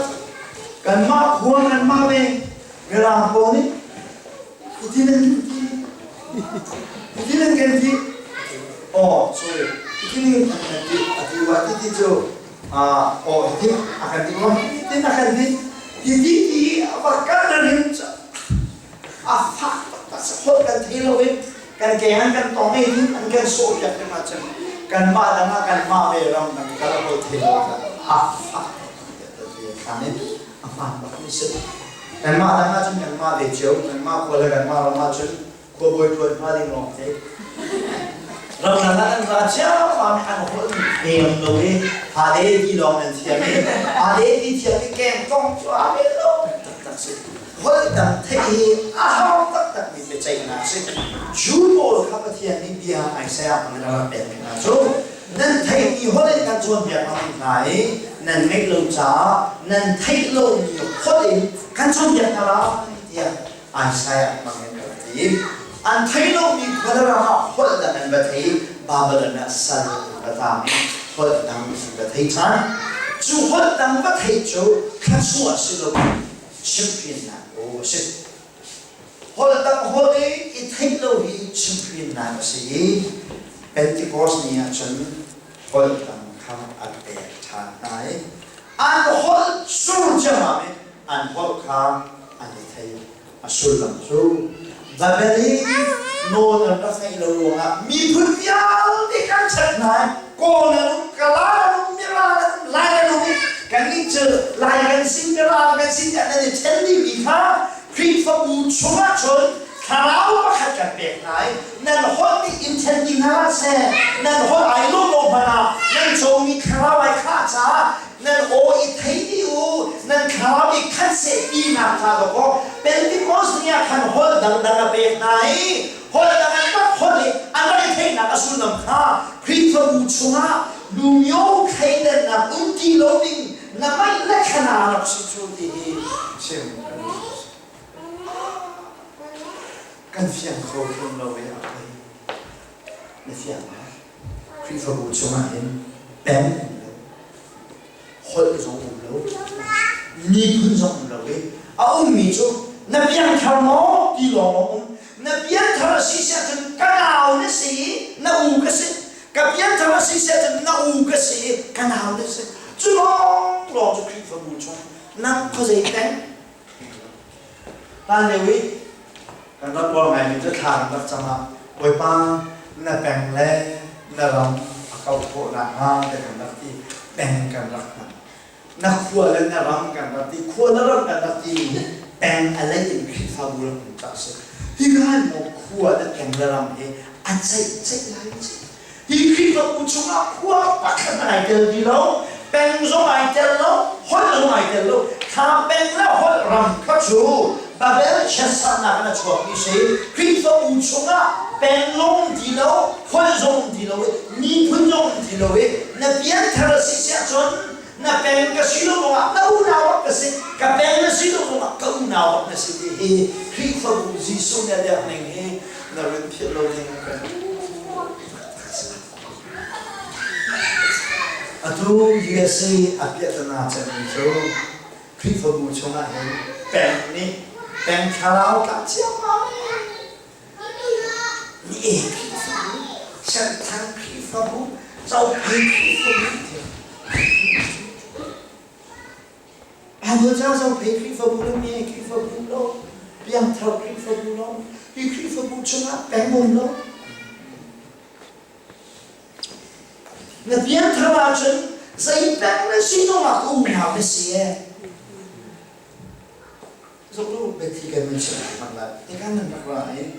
kanmah khua kanmah ve mirang pawl nih hitin an ti hitin an kan ti oh sorry hitin an kan ti a ti wa ti ti cu aw hitin a kan ti hitin a kan ti ti ti a va kal rin a fak taktak holh kan thei lo i kan ke an kan tong i an kan sawh piak ding ahcun kanmah dang ah kanmah ve ram dang kal holh thei lo a fak taktak a hmaan bak mi si kanmah dang ahcun kanmah ve cio kanmah khua le kanmah ram ahcun khuabawi tuan hma ding lawng te ramdang ah an ra ciammam i an holh thiam lo i hade ti lawng an thiam i hade ti thiam i keng tong cu a ve lo taktak si holh dang theih hi a har taktak mi biaceihnak si Jew pawl kha Pathian nih bia Isaiah hmang in a rak pek mi hna cu nan theihmi holh in kan cawnpiak hna hna i nan ngeih lo caah nan theih lomi holh in kan cawnpiak hna lai tiah Isaiah hmang in a rak ti. An theih lomi khua ram ah holh dang an va thei i Babylon ah sal an va tang i holh dang an va thei ṭhan. Cu holh dang va theih cu thluachuah si loin chimhhrinnak aw a si. Holh dang holh i i theih lo hi chimhhrinnak a si i Pentecost ni ah cun holh dang kha a pek ṭhan hna i an holh sur ciammam in an holh kha an i thei. A sullam cu Babel i nawl an rak ngeih lo ruangah miphun vialte kan chat hna i Kawl an um, Kala an um, Mirang an um, Lai an um i kannih cu Lai kan si, Mirang kan si tiah nan i ṭhen dihmi kha Khrihfabu chungah cun thlarau pakhat kan pek hna i nan holh nih in ṭhen ti hna hlah seh. Nan holh ai lawh lo hmanh ah nan comi thlarau ai khah caah nan aw i thei dih u, nan thlarau i khat seh tinak ca dawkaw Pentecost ni ah khan holh dangdang a pek hna i holh dang an rak holh i an rak i theihnak a sullam kha Khrihfabu chungah lumio thleidannak um ti lo ding na maih le thana rak si cu ti hi chim kan duh. Kan fiang kho hrim lo i a pei. Na fiang ma? Khrihfabu chungah hin peng um lo, holh zong um lo, miphun zong um lo i a ummi cu na piangthar maw ti lawng a um. Na piangthar a si siah cun ka nau na si i na u ka si. Ka piangthar a si siah cun na u ka si i ka nau na si. Cu lawng lawng cu Khrihfabu chung nang khuazei peng Hlan lio i kan rak uar ngaimi cu thla kan rak cam ah Bawipa na peng le na ram a kauh khawh nakhnga ti kan rak ti peng kan rak hman. Na khua le na ram kan rak ti khua le ram kan rak ti mi peng a lei in Khrihfabu rak um cah si. Hika hin maw khua le peng le ram hi a ceih ceih lai ci. Hi Khrihfabu chungah khua pakhat ai tel ti lo, peng zong ai tel lo, holh zong ai tel lo. Thla peng le holh ram kha cu Babel chiatserhnak in a chuakmi si. Khrihfabu chungah peng zong ti lo, holh zong ti lo i, miphun zong ti lo i, na pianthar a si siah cun na peng ka si lo zongah na unau bak ka si, ka peng na si lo zongah ka unau bak na si ti hi Khrihfabu Jesuh nih a derh ning hi na run philh lo ding kan Atu USA a piahtana cemmi cu Khrihfabu chungah hin peng nih peng thlarau tla ciammam ni e Khrihfabu, Senthang Khrihfabu, Cophei Khrihfabu Bible ca Zophei Khrihfabu le mi Khrihfabu lo, piangthar Khrihfabu lo, hi Khrihfabu chungah peng um lo. Na piangthar ahcun zei peng na si zongah ka unau na si ee. Zoklu biathli kan nun chimh hmang lai. Tikhan nan rak ra i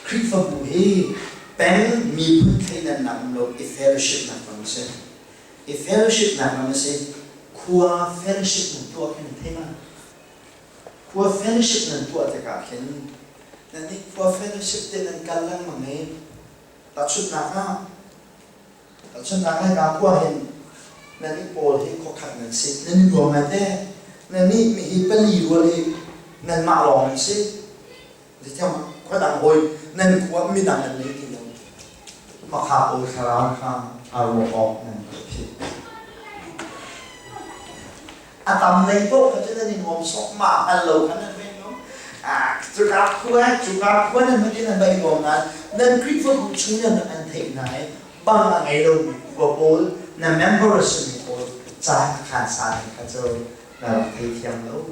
Khrihfabu hi peng miphun thleidannak um lo i fellowship nak ram a si. I fellowship nak ram a si. Khua fellowship nan tuah khin nan thei ma? Khua fellowship nan tuah tikah khin nan nih khua fellowship te nan kal lengmang i tahchunhnak ah tahchunhnak ah hika khua hin nan nih pawl hi khuakhat nan si nan i nuam ngai te nan nih mihi pali rual hi nanmah lawng nan si Zeitiang khua dang hawi nan khua midang nan nei ti lo. Makha pawl thlarau kha a ruah awk nan phit. A tam lei paoh kha cu nan i nuam sawk ma hngal lo kha nan vei nuam. Cuka khua cuka khua nan hman in nan vai nuam nain nan Khrihfabu chung nan an theih hna i bang a ngei lomi khua pawl na member a simi pawl ca a khan sa ning kha cu na rak theithiam lo.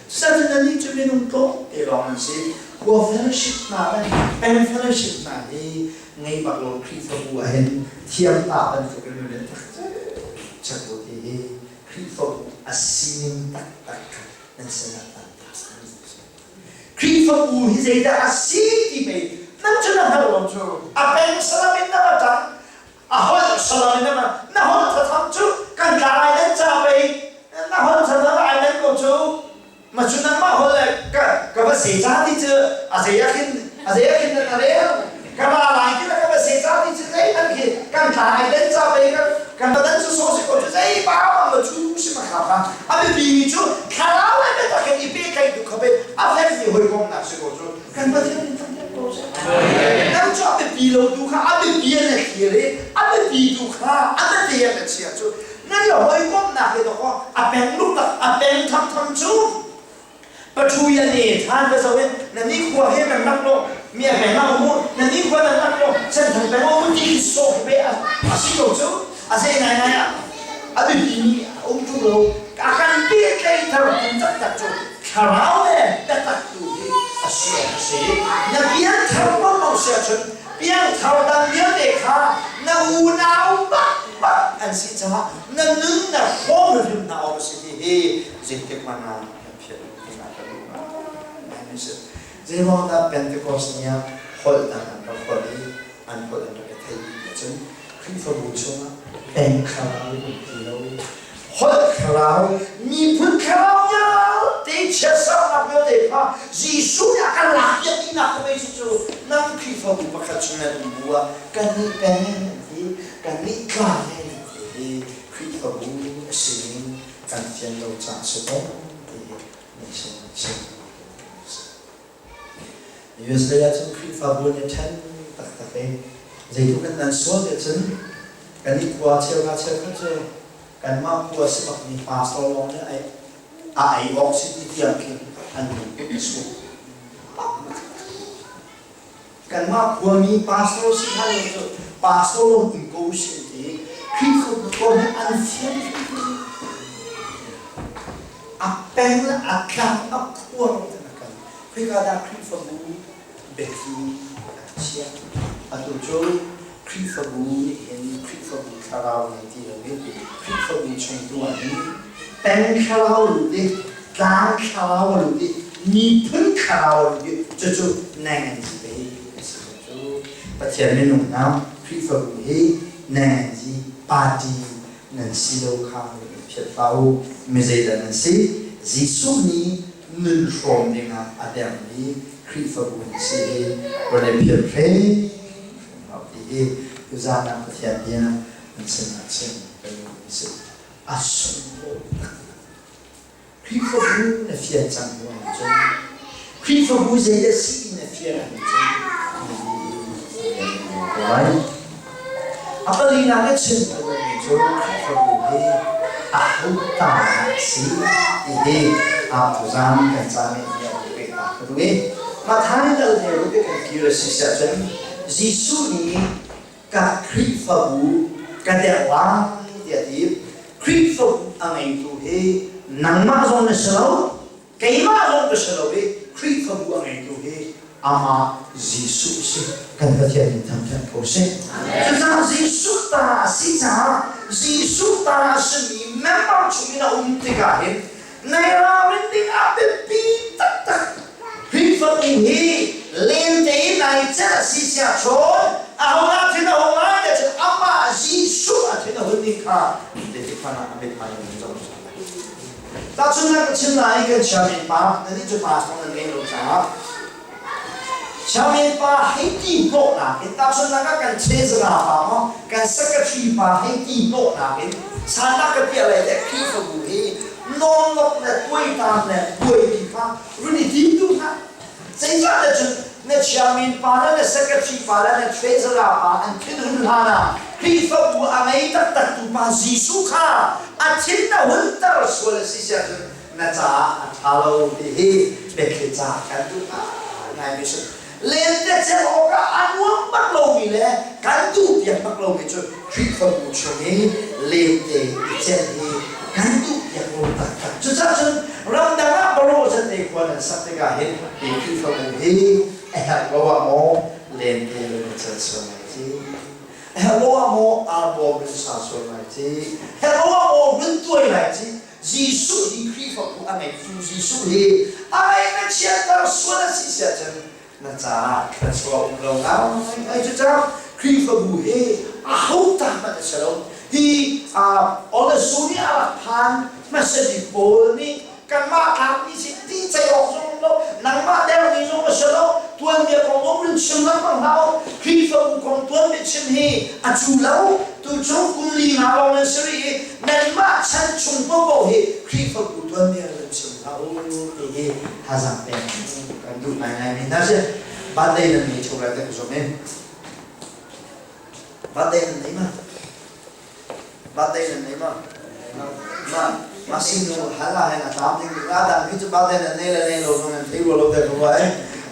Sudden nih cu minung tlawmte lawng an si. Khua fellowship hna le peng fellowship hna hi ngei bak lo Khrihfabu ah hin thiam ta bantuk in nan tak cek u ti hi Khrihfabu a sining taktak kha nan sinah tan ta. Khrihfabu hi zeidah a si ti pei nan cu na hngalh lo cu a peng salam in na va ṭang a holh salam in na na holh thatham cu kan tla ai nan ca pei na holh thatham ai nan ko cu ma cu nangmah holh le ka ka va se ca ti cu a zei ah khin a zei ah khin na rel ka ra lai ti ka va se ca ti cu zei an khi kan tla ai den ca pei kan kan badan cu so si ko cu zei pa ma ma chu si ma kha kha a biapi mi cu thlarau le biatak in i pehtlaih tu kha pe a fek mi hawikom nak si ko cu kan Pathian in thangṭhat ko seh. Nang cu a biapi lo tu kha a biapi an na thlir i a biapi tu kha a biapi an na chia cu nan i hawikomhnak le dawkaw a peng luknak a peng thamtham cu pathu ya ne than ka zo in na ni khua he nan nak lo mi a peng a um na ni khua nan nak lo senthang peng um ti so pe a si ko cu a zei ngai ngai ah a biapi mi a um ṭung lo a kan pehtlaih thar tum taktak cu thlarau le biatak tu hi a si awk a si na pianthar lo si ahcun piangthar dang vialte kha na unau bakbak an si caah na nun na hrawm hrim hna awk a si ti hi zeitik hmanh ah na philh. phiat ding ah ka duh ngai si. Zeiruang dah Pentecost ni ah holh dang an rak holh i an holh an rak i theih ti ahcun Khrihfabu chungah peng thlarau um ti lo, holh thlarau, miphun thlarau vialte, chiatsernak vialte kha Jesuh nih a kan lakpiak dihnak ka pei cu nang Khrihfabu pakhat chung nan um bu ah kannih peng an ti, kannih tlang an ti hi Khrihfabu a sining kan fian lo caah si ko ti hi nation chim. US lei ahcun Khrihfabu an i ṭhen taktak i zeitluk in nan sual ti ahcun kan i khua cheukhat cheukhat cu kanmah khua si bakmi pastor lawng nih a ei awk si ti tiang khin an lungput a sual. Kanmah khuami pastor si hna lo cu pastor lawng um ko usih ti Khrihfabu kong hi an fian. A peng le a tlang a khuang te na kal. Khika dah Khrihfabu biathli a chiah. Atu cu Khrihfabu nih hin Khrihfabu thlarau ngei ti loin Khrihfabu chung tu ah hin peng thlarau lut i tlang thlarau lut i miphun thlarau lut i cucu nengenzi pei a si ko cu. Pathian minung hna Khrihfabu hi nengenzi party nan si lo kha phiat hlah u. Mi zeidah nan si? Jesuh nih nun hrawm dingah a dermi Khrihfabu nan si hi van i phiat hrimhrim hlah ti hi tuzaan ah Pathian bia nan sinah chim ka duhmi si. A sunglawi taktak. Khrihfabu na fian cang hnu ahcun Khrihfabu zeidah si na fian ahcun ko lai. A palinak na chim ka duhmi cu Khrihfabu hi aho ta dah si ti hi tuzaan kan ca nih a pe ta ka duh i Matthai dal he rupe kan kir a si ahcun Jesuh nih ka Khrihfabu ka derh lai tiah a ti. Khrihfabu a ngeitu hi nangmah zong na si lo, keimah zong ka si lo i Khrihfabu a ngeitu hi amah Jesuh si. Kan Pathian nih thangṭhat ko seh. Cucaah Jesuh ta a si caah Jesuh ta a simi member chungin a um tikah hin nai ralrin ding ah biapi taktak. Khrihfabu hi lente in ai celh a si siah cun ahodah thin a hung lai tiah cun amah Jesuh a thin a hun ding kha zeitik hmanh ah a mithmai in zoh hmasa lai. Tahchunhnak ka chim lai kan chairman pa nannih cu pastor nan ngei lo caah chairman pa hei ti hnawhnak in tahchunhnak ah kan chezara pa maw kan secretary pa hei ti hnawhnak in sanah ka piah lai le Khrihfabu hi nawlnok le tuaitam le buaipi kha run i tim tu hlah. Zeicahtiah cun na chairman pa le na secretary pa le na treasurer pa an thinhun hlan ah Khrihfabu a ngei taktak tu pa Jesuh kha a thin a hunter sual a si siah cun na caah a ṭha lo ti hi biathli ca kan duh ngaingai mi si. Lentecelh awkah a nuam bak lomi le kan duhpiak bak lomi cu Khrihfabu chung i lente i celh hi kan duhpiak lo taktak. Cucaah cun ramdang ah barawh zat te khua nan sak tikah hin hi Khrihfabu hi a herh lo ah maw lente nan i celh sual lai ci? A herh lo ah maw arbawm nan sa sual lai ci? Herh lo ah maw hun tuai lai ci? Jesuh hi Khrihfabu a ngeitu Jesuh hi a ngei na chiatter sual a si siah cun na caah thluachuah um lo ngai. Cucaah Khrihfabu hi aho ta hmanh a si lo. Hi Olesu nih a rak phan hmasa bik pawl nih kanmah tlakmi si ti cei awk zong um lo, nangmah dermi zong a si lo, tuanbia kong um run chim lengmang hlah u. Khrihfabu kong tuanbia chim hi a cu lo. Tuchung kum li nga lawng nan si rih i nanmah chan chung paohpaoh hi Khrihfabu tuanbia run chim hlah u ti hi thazaang pek kan duh ngaingaimi hna si. Birthday nan ngei ṭheo lai ti ka zumh i birthday nan nei ma? Birthday nan nei ma? Ma ma sinu hal ah hin a tlam ding a dang hi cu birthday nan nei le nei lo zong nan thei rua lo te ka ruah i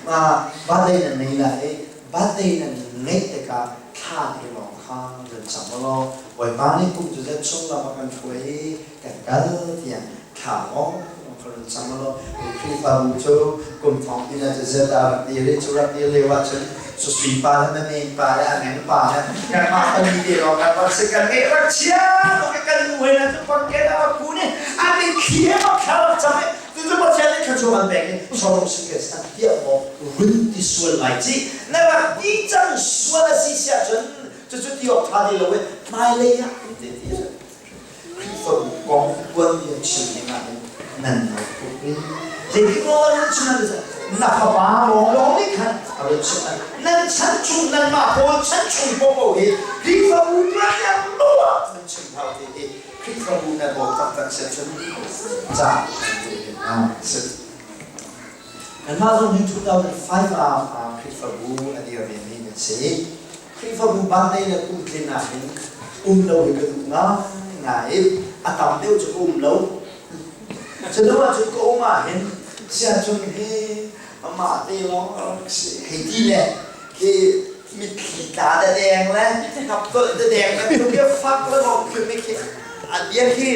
ma birthday nan nei lai i birthday nan ngeih tikah thla te lawng kha run cam u law Bawipa nih kum cu zet chung lam a kan hruai i kan kal tiah thla lawng kha run cam u law Khrihfabu cu kum thong pin ah cu zet ah rak dir i cu rak dir lio ahcun susui pa le mamen pa le a meng pa le kanmah pali te lawng kan rak si kan ngeih rak chia tuk i kan nu he na cu pangken a rak kun i an in thli he bak thla rak cam i cucu Pathian. kha cu an pek i Solomon sin an tiah maw run ti sual lai ci na rak ti cang sual a si siah cun cucu ti awk ṭha ti lo i hmailei ah ti ti Khrihfabu kong tuanbia chim ding ah hin nan nawl tuk i zeitik maw an chim an na fapa lawnglawng nih khan a run chimh an nan chan chung nanmah pawl chan chung popo hi Khrihfabu tuanbia lawng nan chim hau ti hi Khrihfabu na dawt taktak siah cun ca an si. Kanmah zong hi 2005 ah Khrihfabu a dir vemi kan si. Khrihfabu birthday le kum tlin ah hin um lo hi ka duh ngaingai i a tam deuh cu ka um lo. Culo ahcun ka um ah hin siangcung hi amah te lawng a rak si hei ti le khi mitthli tla dadeng le hnaptolh dadeng bantuk hi fak le lawng khi mi khi a bia khi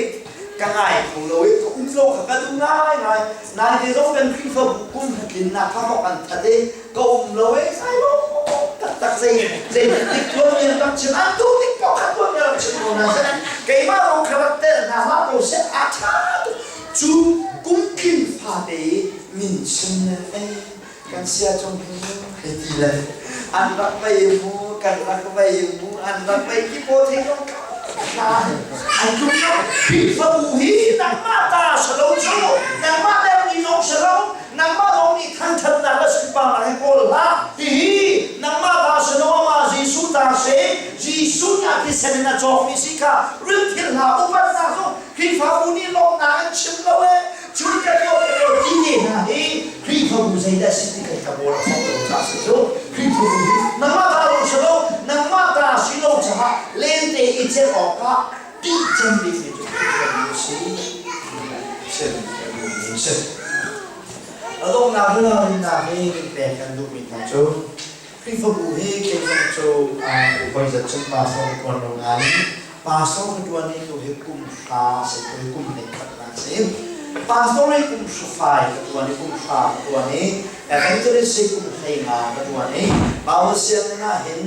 ka ngai kho lo i ka um lo kha ka duh ngaingai. Naite zong kan Khrihfabu kum tlinnak kha thawk an that i ka um lo e sai lo taktak zei zei tik tuan mi rak chim an tu tik pok khat tuan mi rak chim ko na se keimah zong kha rak tel hna hlah ko seh a tha tuk cu kum tling fate i min chim le ei kan sia chung hi hei ti le an rak vei mu kan rak vei mu an rak vei ki po thei ko an tluk lo Khrihfabu hi nangmah ta salo cu nangmah deuh ni zong salo Nangmah zong nih thangṭhatnak le sunparnak hi kawl hlah. Hihi nangmah ta si lo amah Jesuh ta si. Jesuh nih a thisen in a cawkmi si kha rit thil hlah. Upatnak cu Khrihfabu nih lawmhnak an chim lo ee. Cun ka tuah ka tuah ti te hna hi Khrihfabu zeidah si ti kan ka bawl a thawk lo caah si cu. Khrihfabu hi nangmah ta lo si lo, nangmah ta si lo caah lente i celh awkah ṭih cem bikmi cu Khrihfabu a si. Chim kan duhmi a si. A donghnak ralrinnak hi kan pek kan duhmi hna cu Khrihfabu hi kei zong cu voi zat cun pastor ka ṭuan lo nain pastor ka ṭuan hi tu hi kum hra si tu hi kum hleikhatnak si. Pastor hi kum hra fai ka ṭuan i kum hra ka ṭuan i evangelist hi kum hleinga ka ṭuan i Bible sianginn ah hin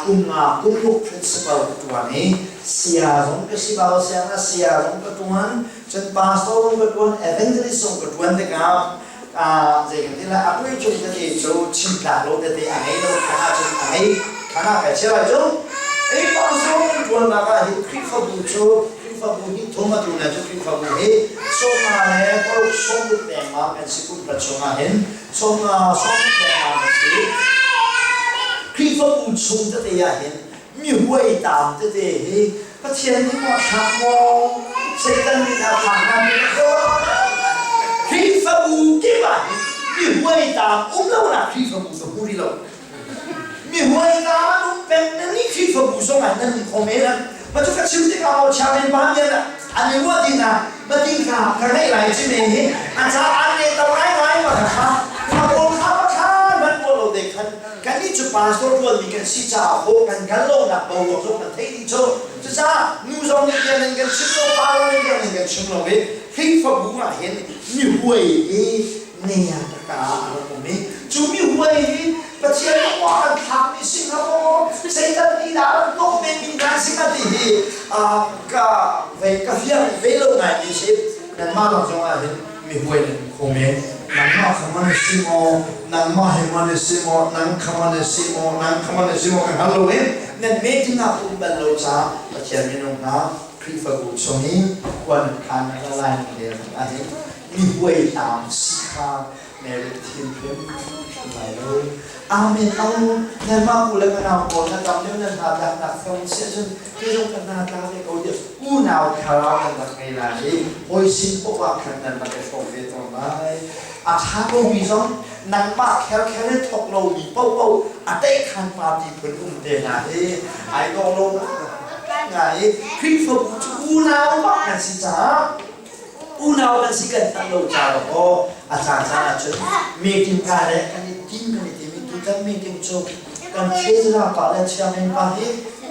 kum nga kum ruk principal ka ṭuan i saya zong ka si Bible sianginn ah saya zong ka ṭuan cun pastor zong ka ṭuan evangelist zong ka ṭuan tikah zei kan ti lai a kui cung tete cu chim tlak lo tete a ngei lo khan ahcun a ngei khan ah kai chia lai cu ei pastor kan ṭuannak ah hin Khrihfabu cu Khrihfabu hi thum atu na cu Khrihfabu hi sawmnga le paruk sawmruk dengmang kan si kum khat chungah hin sawmnga sawmruk dengmang kan si Khrihfabu chung tete ah hin mi huai tam tete hi Pathian nih maw thlak maw Satan nih dah thlak hna mi Khrihfabu kip ah hin mi huai tam um lo nak Khrihfabu ka hmu rih lo mi huai tam an um peng na nih Khrihfabu zong ah nan kho men an ma cu ka chim tikah maw chairman pa nih an i ruah ding ah ma ding kha ka ngeih lai ci me hi a ca an le to ngai ngai ma kha ma pawl kha ma kha man pawl lo de khan Kannih cu pastor ṭuanmi kan si caah haw kan kal lonak boruak zong kan theih dih cu. Cucaah nu zong nih bia nan kan chim lo, pa zong nih bia nan kan chim lo i Khrihfabu ah hin mihuai hi nea taka a rak um i cu mihuai hi Pathian nih maw kan thlakmi si hnga maw Satan nih dah rak hnawh menmi hna si hnga ti hi ka vei ka fiang ve lo ngaimi si nanmah lak zong ah hin mihuai nan kho men nangmah kha man si maw nangmah hi man si maw nang kha man si maw nang kha man si maw kan hal lo i nan meeting ah um bal lo caah Pathian minung hna Khrihfabu chung i khuan khan la lai le ahhin mihuai hlam si kha merit thim hrim hrim lai lo Amen au nanmah u le ka nau pawl na tam deuh nan hna tlak nak thong si ahcun kei zong ka hna tla ve ko tiah unau thlarau nan rak ngei lai i hawi sin poah ah khan nan rak i hrawm ve tawn lai a ṭha komi zong nangmah kherkher in thawk lomi paohpaoh a teikhan party phun um te hna hi ai dawh lo ngai i Khrihfabu cu unau bak kan si caah unau kan si kan hngalh lo ca aw a caan caan ahcun meeting ka le kan i tim kan i tim i tutan meeting cu kan treasurer pa le chairman pa hi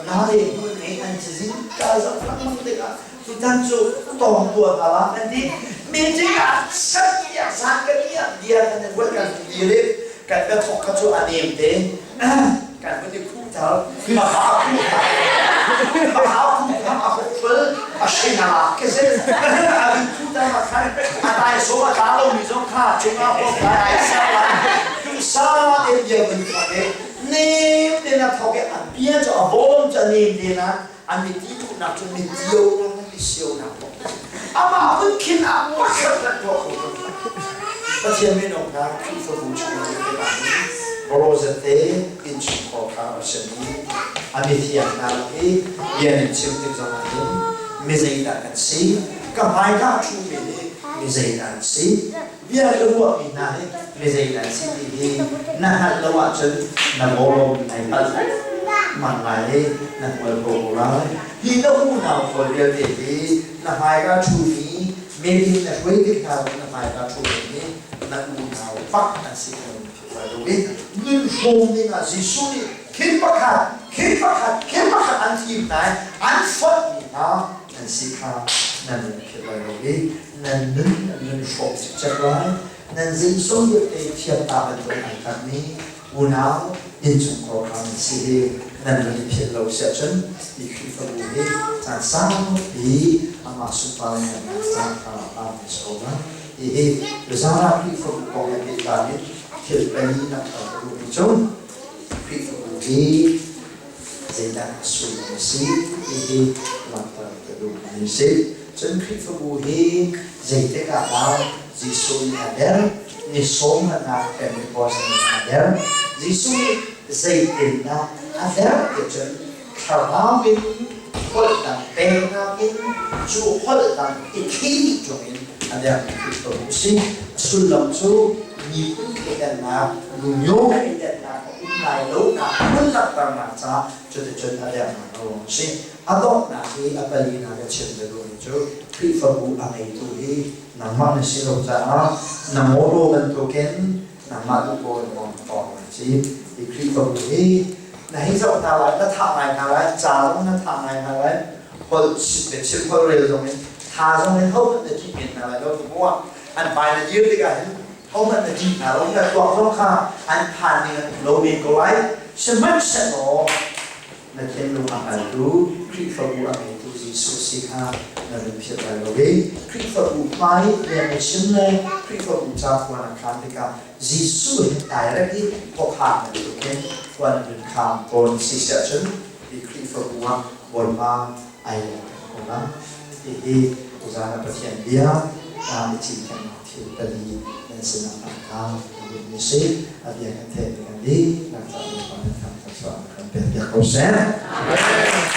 na le hnu ngei an cazin ka zoh lengmang tikah tutan cu tawng tuah hna la kan ti meeting ah sat tiah zan kan i ah dia kan i ruat kan dir i kan ka thawk kha cu a nem te kan vun i khuh thar ma ha khuh thar. A phu kha a hokfel a hrin a ke se a bin phu ta ma khan a tai so a tla lo mi zong kha chungah hok lai ai sa lai tu sa te bia mun kha ke nem te na thok e a bia cho a bom cha nem te na an mi ti tu nak chu mi tio na mi sio na ama hun khin a pakhat na to kho Pathian minung hna Khrihfabu chung in Rosette innchungkhar kha a simi a mithiang hna lak i bia nan chim tik zongah hin mi zeidah kan si, ka hmaika a ṭhumi hi mi zeidah an si, bia ka ruahmi hna hi mi zeidah an si ti hi na hngalh lo ahcun na bawlawm nai palh mang lai i na hmual ko ko lai. Hi na unau pawl vialte hi na hmaika ṭhumi meeting na hruai tik hna na hmaika ṭhumi hi na unau pak an si ko Nun hrawm dingah Jesuh nih thil pakhat, thil pakhat, thil pakhat an thim hna i an fonhmi hna nan si kha nan in philh lai lo i nan nun nan nun hrawm cikcek lai. Nan zingso vialte thiamnak bantuk ai tlakmi unau innchungkhar kha nan si hi nan run i philh lo si ahcun hi Khrihfabu hi caan saupi amah sunparnak caan kha a si ko lai. Hihi Zara Khrihfabu kong he pehtlai in thil palinak ka duhmi cu Khrihfabu hi zeidah a sullam a si ti hi langhter ka duhmi a si. Cun Khrihfabu hi zeitik ah dah Jesuh nih a der? Ni sawmnganak Pentecost nih a der. Jesuh nih zeitindah a der ti cun thlarau in holh dang peknak in cu holh dang i thli cungin a dermi Khrihfabu a si. A sullam cu miphun thleidannak, lunyo thleidannak a um lai lonak hmun langhternak caah cuticun a dernak a ruang a si. A donghnak i a palinak a chim ka duhmi cu Khrihfabu a ngeitu hi nangmah na si lo caah na mawṭaw bantukin nangmah duh pawl in tawng na si. Hi Khrihfabu hi na hei zoh hna lai, na thah ngai hna lai, ca zong na thah ngai hna lai, holh chim holh rel zong in tha zong in hohmanh na ṭih men hna lai lo tu an hmai na dir tikah hin hohmanh na ṭih hna lo na tuak zong kha an phan ning an um lo men ko lai. Sihmanhsehlaw na thinlung a hngaltu Khrihfabu a ngeitu Jesuh si kha na run philh lai lo i Khrihfabu hmai rian na chim le Khrihfabu ca khua na khaan tikah Jesuh he direct i khuakhan bantukin khua na run khaan tawn si siah cun hi Khrihfabu ah Bawipa ai lawm ko lai. Hihi tuzaan ah Pathian bia i cinkennak thil pali nan sinah tangka ka duhmi si. A bia kan theihmi kan dihlak caah Bawipa nih thangṭhat kan pek piak ko seh. Amen.